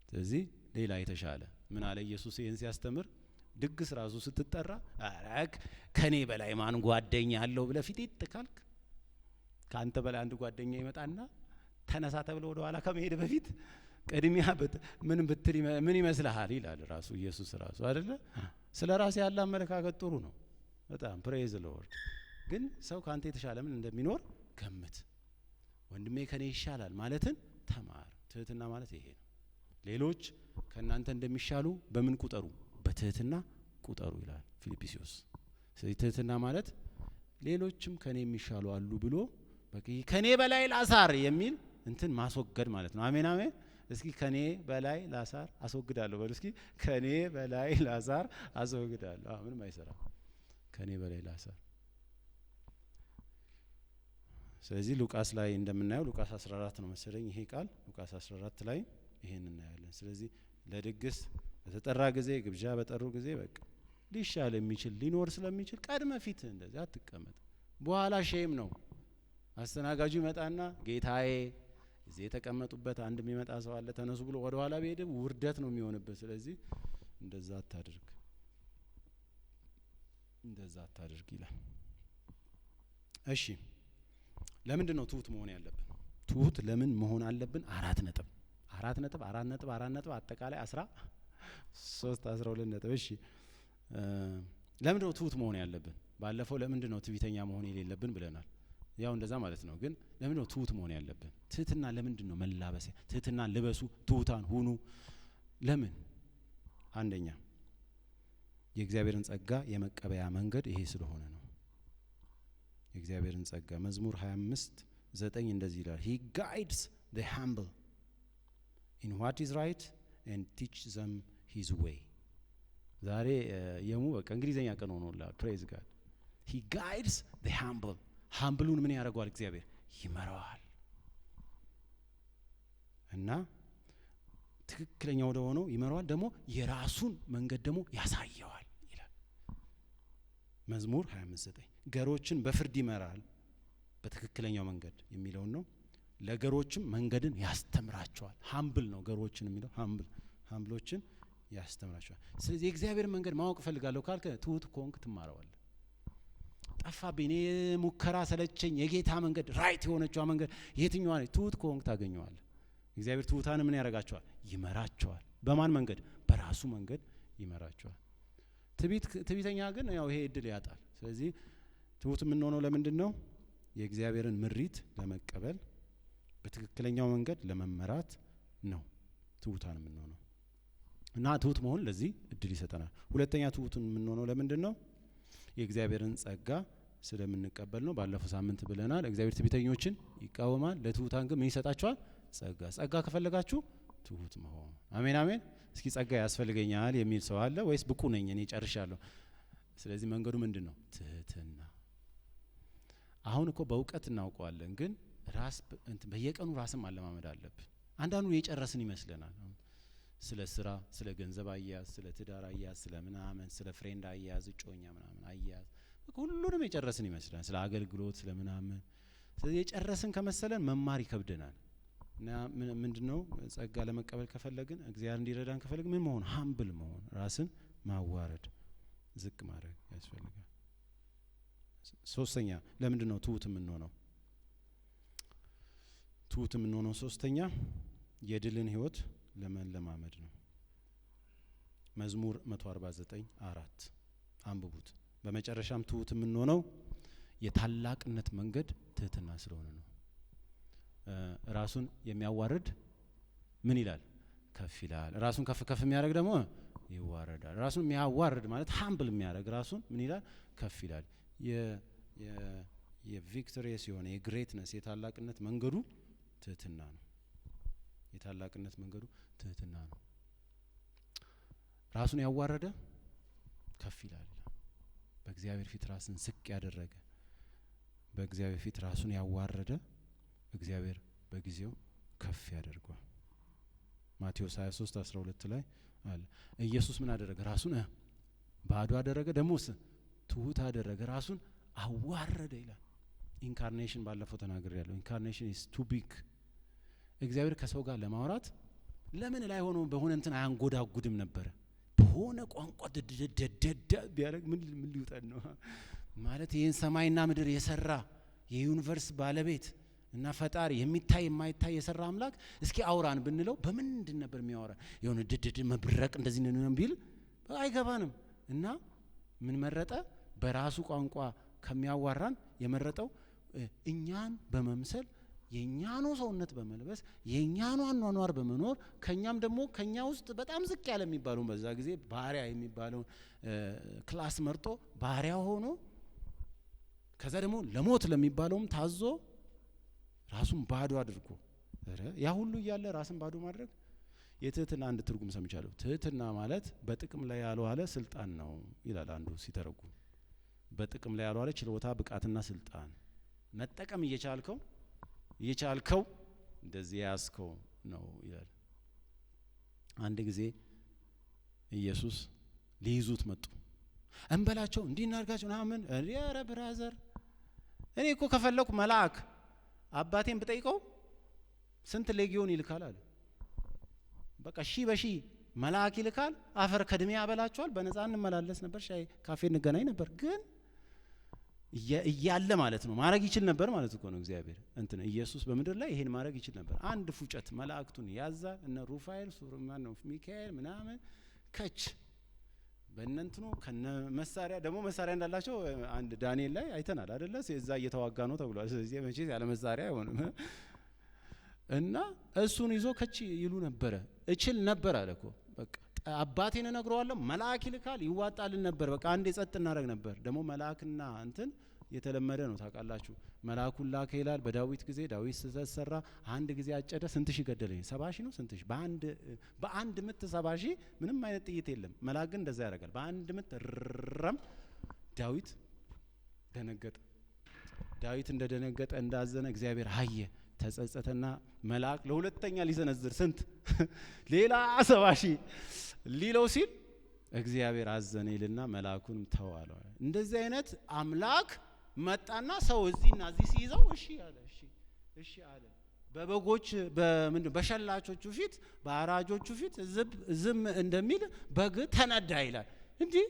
S1: ስለዚህ ሌላ የተሻለ ምን አለ ኢየሱስ ይሄን ሲያስተምር? ድግስ ራሱ ስትጠራ አራክ ከኔ በላይ ማን ጓደኛ አለው ብለህ ፊት ካልክ ካንተ በላይ አንድ ጓደኛ ይመጣና ተነሳ ተብሎ ወደ ኋላ ከመሄድ በፊት ቅድሚያ ምን ብትል ምን ይመስልሃል ይላል ራሱ ኢየሱስ ራሱ አይደለ? ስለ ራስ ያለ አመለካከት ጥሩ ነው በጣም፣ praise Lord። ግን ሰው ካንተ የተሻለ ምን እንደሚኖር ገምት። ወንድሜ ከኔ ይሻላል ማለትን ተማር። ትህትና ማለት ይሄ ነው። ሌሎች ከእናንተ እንደሚሻሉ በምን ቁጠሩ? በትህትና ቁጠሩ ይላል ፊልጵስዩስ። ስለዚህ ትህትና ማለት ሌሎችም ከኔ የሚሻሉ አሉ ብሎ በቃ ከኔ በላይ ላሳር የሚል እንትን ማስወገድ ማለት ነው። አሜን አሜን። እስኪ ከኔ በላይ ላሳር አስወግዳለሁ በሉ እስኪ። ከኔ በላይ ላሳር አስወግዳለሁ። አዎ ምንም አይሰራም። ከኔ በላይ ላሳር። ስለዚህ ሉቃስ ላይ እንደምናየው ሉቃስ 14 ነው መሰለኝ ይሄ ቃል፣ ሉቃስ 14 ላይ ይሄን እናያለን። ስለዚህ ለድግስ በተጠራ ጊዜ፣ ግብዣ በጠሩ ጊዜ በቃ ሊሻል የሚችል ሊኖር ስለሚችል ቀድመ ፊት እንደዚህ አትቀመጥ። በኋላ shame ነው። አስተናጋጁ ይመጣና ጌታዬ እዚህ የተቀመጡበት አንድ የሚመጣ ሰው አለ፣ ተነሱ ብሎ ወደ ኋላ ቢሄድ ውርደት ነው የሚሆንበት። ስለዚህ እንደዛ አታድርግ፣ እንደዛ አታድርግ ይላል። እሺ፣ ለምንድን ነው ትሁት መሆን ያለብን? ትሁት ለምን መሆን አለብን? 4 ነጥብ፣ 4 ነጥብ፣ 4 ነጥብ፣ 4 ነጥብ፣ አጠቃላይ 13፣ 12 ነጥብ። እሺ፣ ለምንድን ነው ትሁት መሆን ያለብን? ባለፈው ለምንድን ነው ትዕቢተኛ መሆን የሌለብን ብለናል። ያው እንደዛ ማለት ነው። ግን ለምንድን ነው ትሁት መሆን ያለብን? ትህትና ለምንድን ነው መላበስ? ትህትና ልበሱ፣ ትሁታን ሁኑ። ለምን? አንደኛ የእግዚአብሔርን ጸጋ የመቀበያ መንገድ ይሄ ስለሆነ ነው። የእግዚአብሔርን ጸጋ መዝሙር 25:9 እንደዚህ ይላል፣ "He guides the humble in what is right and teach them his way።" ዛሬ የሙ በቃ እንግሊዘኛ ቀን ሆኖላል። Praise God። He guides the humble። Humble ኡን ምን ያደርገዋል? እግዚአብሔር ይመራዋል እና ትክክለኛ ወደ ሆነው ይመራዋል። ደግሞ የራሱን መንገድ ደግሞ ያሳየዋል ይላል መዝሙር 25:9። ገሮችን በፍርድ ይመራል፣ በትክክለኛው መንገድ የሚለውን ነው። ለገሮችም መንገድን ያስተምራቸዋል። Humble ነው ገሮችን የሚለው፣ humble ኦችን ያስተምራቸዋል። ስለዚህ የእግዚአብሔር መንገድ ማወቅ እፈልጋለሁ ካልክ ትሁት ከሆንክ ትማረዋለህ። ጠፋብኝ፣ እኔ ሙከራ ሰለቸኝ፣ የጌታ መንገድ right የሆነችዋ መንገድ የትኛዋ ነች? ትሁት ከሆንክ ታገኘዋለህ። እግዚአብሔር ትሁታን ምን ያደርጋቸዋል? ይመራቸዋል። በማን መንገድ? በራሱ መንገድ ይመራቸዋል። ትዕቢተኛ ግን ያው ይሄ እድል ያጣል። ስለዚህ ትሁት የምንሆነው ለምንድን ነው? የእግዚአብሔርን ምሪት ለመቀበል፣ በትክክለኛው መንገድ ለመመራት ነው ትሁታን የምንሆነው። እና ትሁት መሆን ለዚህ እድል ይሰጠናል። ሁለተኛ ትሁት የምንሆነው ለምንድን ነው? የእግዚአብሔርን ጸጋ ስለምንቀበል ነው። ባለፈው ሳምንት ብለናል። እግዚአብሔር ትዕቢተኞችን ይቃወማል፣ ለትሁታን ግን ምን ይሰጣቸዋል? ጸጋ። ጸጋ ከፈለጋችሁ ትሁት መሆን። አሜን አሜን። እስኪ ጸጋ ያስፈልገኛል የሚል ሰው አለ ወይስ ብቁ ነኝ እኔ ጨርሻለሁ? ስለዚህ መንገዱ ምንድን ነው? ትህትና። አሁን እኮ በእውቀት እናውቀዋለን፣ ግን ራስ በየቀኑ ራስን ማለማመድ አለብን። አንዳንዱ የጨረስን ይመስለናል። ስለ ስራ፣ ስለ ገንዘብ አያያዝ፣ ስለ ትዳር አያያዝ፣ ስለ ምናምን፣ ስለ friend አያያዝ፣ እጮኛ ምናምን አያያዝ ሁሉንም የጨረስን ይመስላል። ስለ አገልግሎት፣ ስለ ምናምን። ስለዚህ የጨረስን ከመሰለን መማር ይከብደናል። እና ምንድነው፣ ጸጋ ለመቀበል ከፈለግን፣ እግዚአብሔር እንዲረዳን ከፈለግን ምን መሆን? Humble መሆን፣ ራስን ማዋረድ፣ ዝቅ ማድረግ ያስፈልጋል። ሶስተኛ ለምንድን ነው ትሁት የምንሆነው? ትሁት የምንሆነው ሶስተኛ የድልን ህይወት ለመለማመድ ነው። መዝሙር 149:4 አንብቡት። በመጨረሻም ትሁት የምንሆነው የታላቅነት መንገድ ትህትና ስለሆነ ነው። ራሱን የሚያዋርድ ምን ይላል? ከፍ ይላል። ራሱን ከፍ ከፍ የሚያደርግ ደግሞ ይዋረዳል። ራሱን የሚያዋርድ ማለት humble የሚያደርግ ራሱን ምን ይላል? ከፍ ይላል። የ victorious የሆነ የ greatness የታላቅነት መንገዱ ትህትና ነው። የታላቅነት መንገዱ ትህትና ነው። ራሱን ያዋረደ ከፍ ይላል። በእግዚአብሔር ፊት ራስን ዝቅ ያደረገ፣ በእግዚአብሔር ፊት ራሱን ያዋረደ እግዚአብሔር በጊዜው ከፍ ያደርገዋል። ማቴዎስ 23 12 ላይ አለ። ኢየሱስ ምን አደረገ? ራሱን ባዶ አደረገ፣ ደግሞስ ትሁት አደረገ፣ ራሱን አዋረደ ይላል። Incarnation ባለፈው ተናግሬያለሁ። Incarnation is too big። እግዚአብሔር ከሰው ጋር ለማውራት ለምን ላይ ሆኖ በሆነ እንትን አያንጎዳጉድም ነበረ? በሆነ ቋንቋ ደደደደደ ቢያደርግ ምን ሊውጠን ነው? ማለት ይህን ሰማይና ምድር የሰራ፣ የ universe ባለቤት እና ፈጣሪ፣ የሚታይ የማይታይ የሰራ አምላክ እስኪ አውራን ብንለው በምንድን ነበር የሚያወራ? የሆነ ድድድ መብረቅ እንደዚህ ነው ቢል አይገባንም። እና ምን መረጠ? በራሱ ቋንቋ ከሚያዋራን የመረጠው እኛን በመምሰል፣ የእኛኑ ሰውነት በመልበስ፣ የእኛኑ አኗኗር በመኖር፣ ከኛም ደግሞ ከኛ ውስጥ በጣም ዝቅ ያለ የሚባለውን፣ በዛ ጊዜ ባሪያ የሚባለውን class መርጦ ባሪያ ሆኖ፣ ከዛ ደግሞ ለሞት ለሚባለውም ታዞ ራሱን ባዶ አድርጎ፣ ያ ሁሉ እያለ ራስን ባዶ ማድረግ። የትህትና አንድ ትርጉም ሰምቻለሁ። ትህትና ማለት በጥቅም ላይ ያልዋለ ስልጣን ነው ይላል አንዱ ሲተረጉም። በጥቅም ላይ ያልዋለ ችሎታ፣ ብቃትና ስልጣን፣ መጠቀም እየቻልከው እንደዚህ የያዝከው ነው ይላል። አንድ ጊዜ ኢየሱስ ሊይዙት መጡ። እንበላቸው፣ እንዲህ እናድርጋቸው ምናምን። ኧረ brother፣ እኔ እኮ ከፈለኩ መልአክ አባቴን ብጠይቀው ስንት ሌጊዮን ይልካል አለ። በቃ ሺህ በሺህ መልአክ ይልካል። አፈር ከድሜ ያበላቸዋል። በነፃ እንመላለስ ነበር፣ ሻይ ካፌ እንገናኝ ነበር። ግን እያለ ማለት ነው ማድረግ ይችል ነበር ማለት እኮ ነው። እግዚአብሔር እንትን ኢየሱስ በምድር ላይ ይሄን ማድረግ ይችል ነበር። አንድ ፉጨት መላእክቱን ያዛል። እነ ሩፋኤል፣ ሱርማን ነው፣ ሚካኤል ምናምን ከች በእነንትኑ ከነ መሳሪያ፣ ደግሞ መሳሪያ እንዳላቸው አንድ ዳንኤል ላይ አይተናል አደለ? እዛ እየተዋጋ ነው ተብሏል። ስለዚህ መቼስ ያለ መሳሪያ አይሆንም እና እሱን ይዞ ከች ይሉ ነበረ። እችል ነበር አለ እኮ። በቃ አባቴን እነግረዋለሁ፣ መልአክ ይልካል፣ ይዋጣልን ነበር። በቃ አንዴ ጸጥ እናደርግ ነበር። ደግሞ መልአክና እንትን የተለመደ ነው ታውቃላችሁ። መልአኩን ላከ ይላል። በዳዊት ጊዜ ዳዊት ስህተት ሰራ። አንድ ጊዜ አጨደ፣ ስንት ሺህ ገደለ? 70,000 ነው ስንት ሺህ? በአንድ ምት 70,000፣ ምንም አይነት ጥይት የለም። መልአክ ግን እንደዛ ያደርጋል። በአንድ ምት ረም። ዳዊት ደነገጠ። ዳዊት እንደደነገጠ እንዳዘነ እግዚአብሔር አየ፣ ተጸጸተና መልአክ ለሁለተኛ ሊሰነዝር ስንት ሌላ 70,000 ሊለው ሲል እግዚአብሔር አዘነ ይልና መልአኩንም ተው አለው። እንደዚህ አይነት አምላክ መጣና ሰው እዚህና እዚህ ሲይዘው እሺ አለ። እሺ እሺ አለ። በበጎች በምንድን በሸላቾቹ ፊት በአራጆቹ ፊት ዝም እንደሚል በግ ተነዳ ይላል። እንዲህ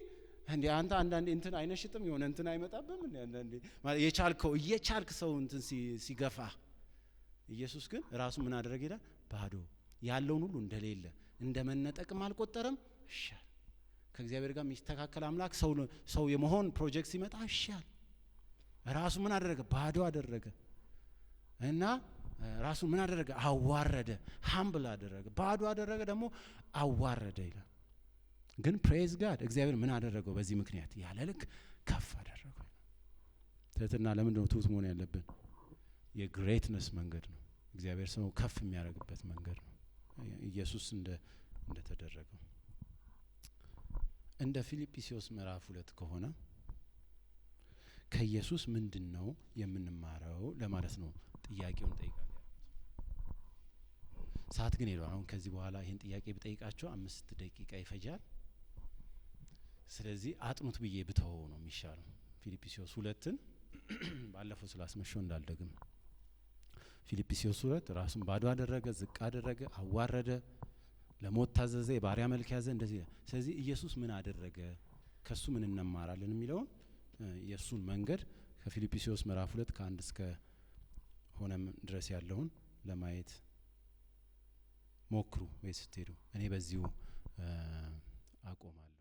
S1: እንዴ አንተ አንዳንዴ እንትን አይነሽጥም፣ የሆነ እንትን አይመጣብም እንዴ? አንዳንዴ የቻልከው እየቻልክ ሰው እንትን ሲገፋ፣ ኢየሱስ ግን ራሱ ምን አደረገ ይላል? ባዶ ያለውን ሁሉ እንደሌለ እንደ መነጠቅም አልቆጠረም። እሺ አለ። ከእግዚአብሔር ጋር የሚስተካከል አምላክ ሰው የመሆን ፕሮጀክት ሲመጣ እሺ አለ። ራሱ ምን አደረገ? ባዶ አደረገ። እና ራሱ ምን አደረገ? አዋረደ። Humble አደረገ። ባዶ አደረገ፣ ደግሞ አዋረደ ይላል። ግን praise God፣ እግዚአብሔር ምን አደረገው? በዚህ ምክንያት ያለ ልክ ከፍ አደረገው። ትህትና፣ ለምንድን ነው ትሁት መሆን ያለብን? የ greatness መንገድ ነው። እግዚአብሔር ሰው ከፍ የሚያደርግበት መንገድ ነው። ኢየሱስ እንደተደረገው እንደ ፊልጵስዩስ ምዕራፍ 2 ከሆነ ከኢየሱስ ምንድን ነው የምንማረው ለማለት ነው ጥያቄውን ጠይቃለሁ። ሰዓት ግን ሄዷል። አሁን ከዚህ በኋላ ይህን ጥያቄ ብጠይቃቸው 5 ደቂቃ ይፈጃል። ስለዚህ አጥኑት ብዬ ብተወው ነው የሚሻለው። ፊልጵስዩስ 2ን ባለፈው ስላስመሸው እንዳልደግም። ፊልጵስዩስ 2 ራሱን ባዶ አደረገ፣ ዝቅ አደረገ፣ አዋረደ፣ ለሞት ታዘዘ፣ የባሪያ መልክ ያዘ። እንደዚህ። ስለዚህ ኢየሱስ ምን አደረገ፣ ከሱ ምን እንማራለን የሚለውን የእሱን መንገድ ከፊልጵስዩስ ምዕራፍ 2 ከ1 እስከ ሆነም ድረስ ያለውን ለማየት ሞክሩ ወይ ስትሄዱ። እኔ በዚሁ አቆማለሁ።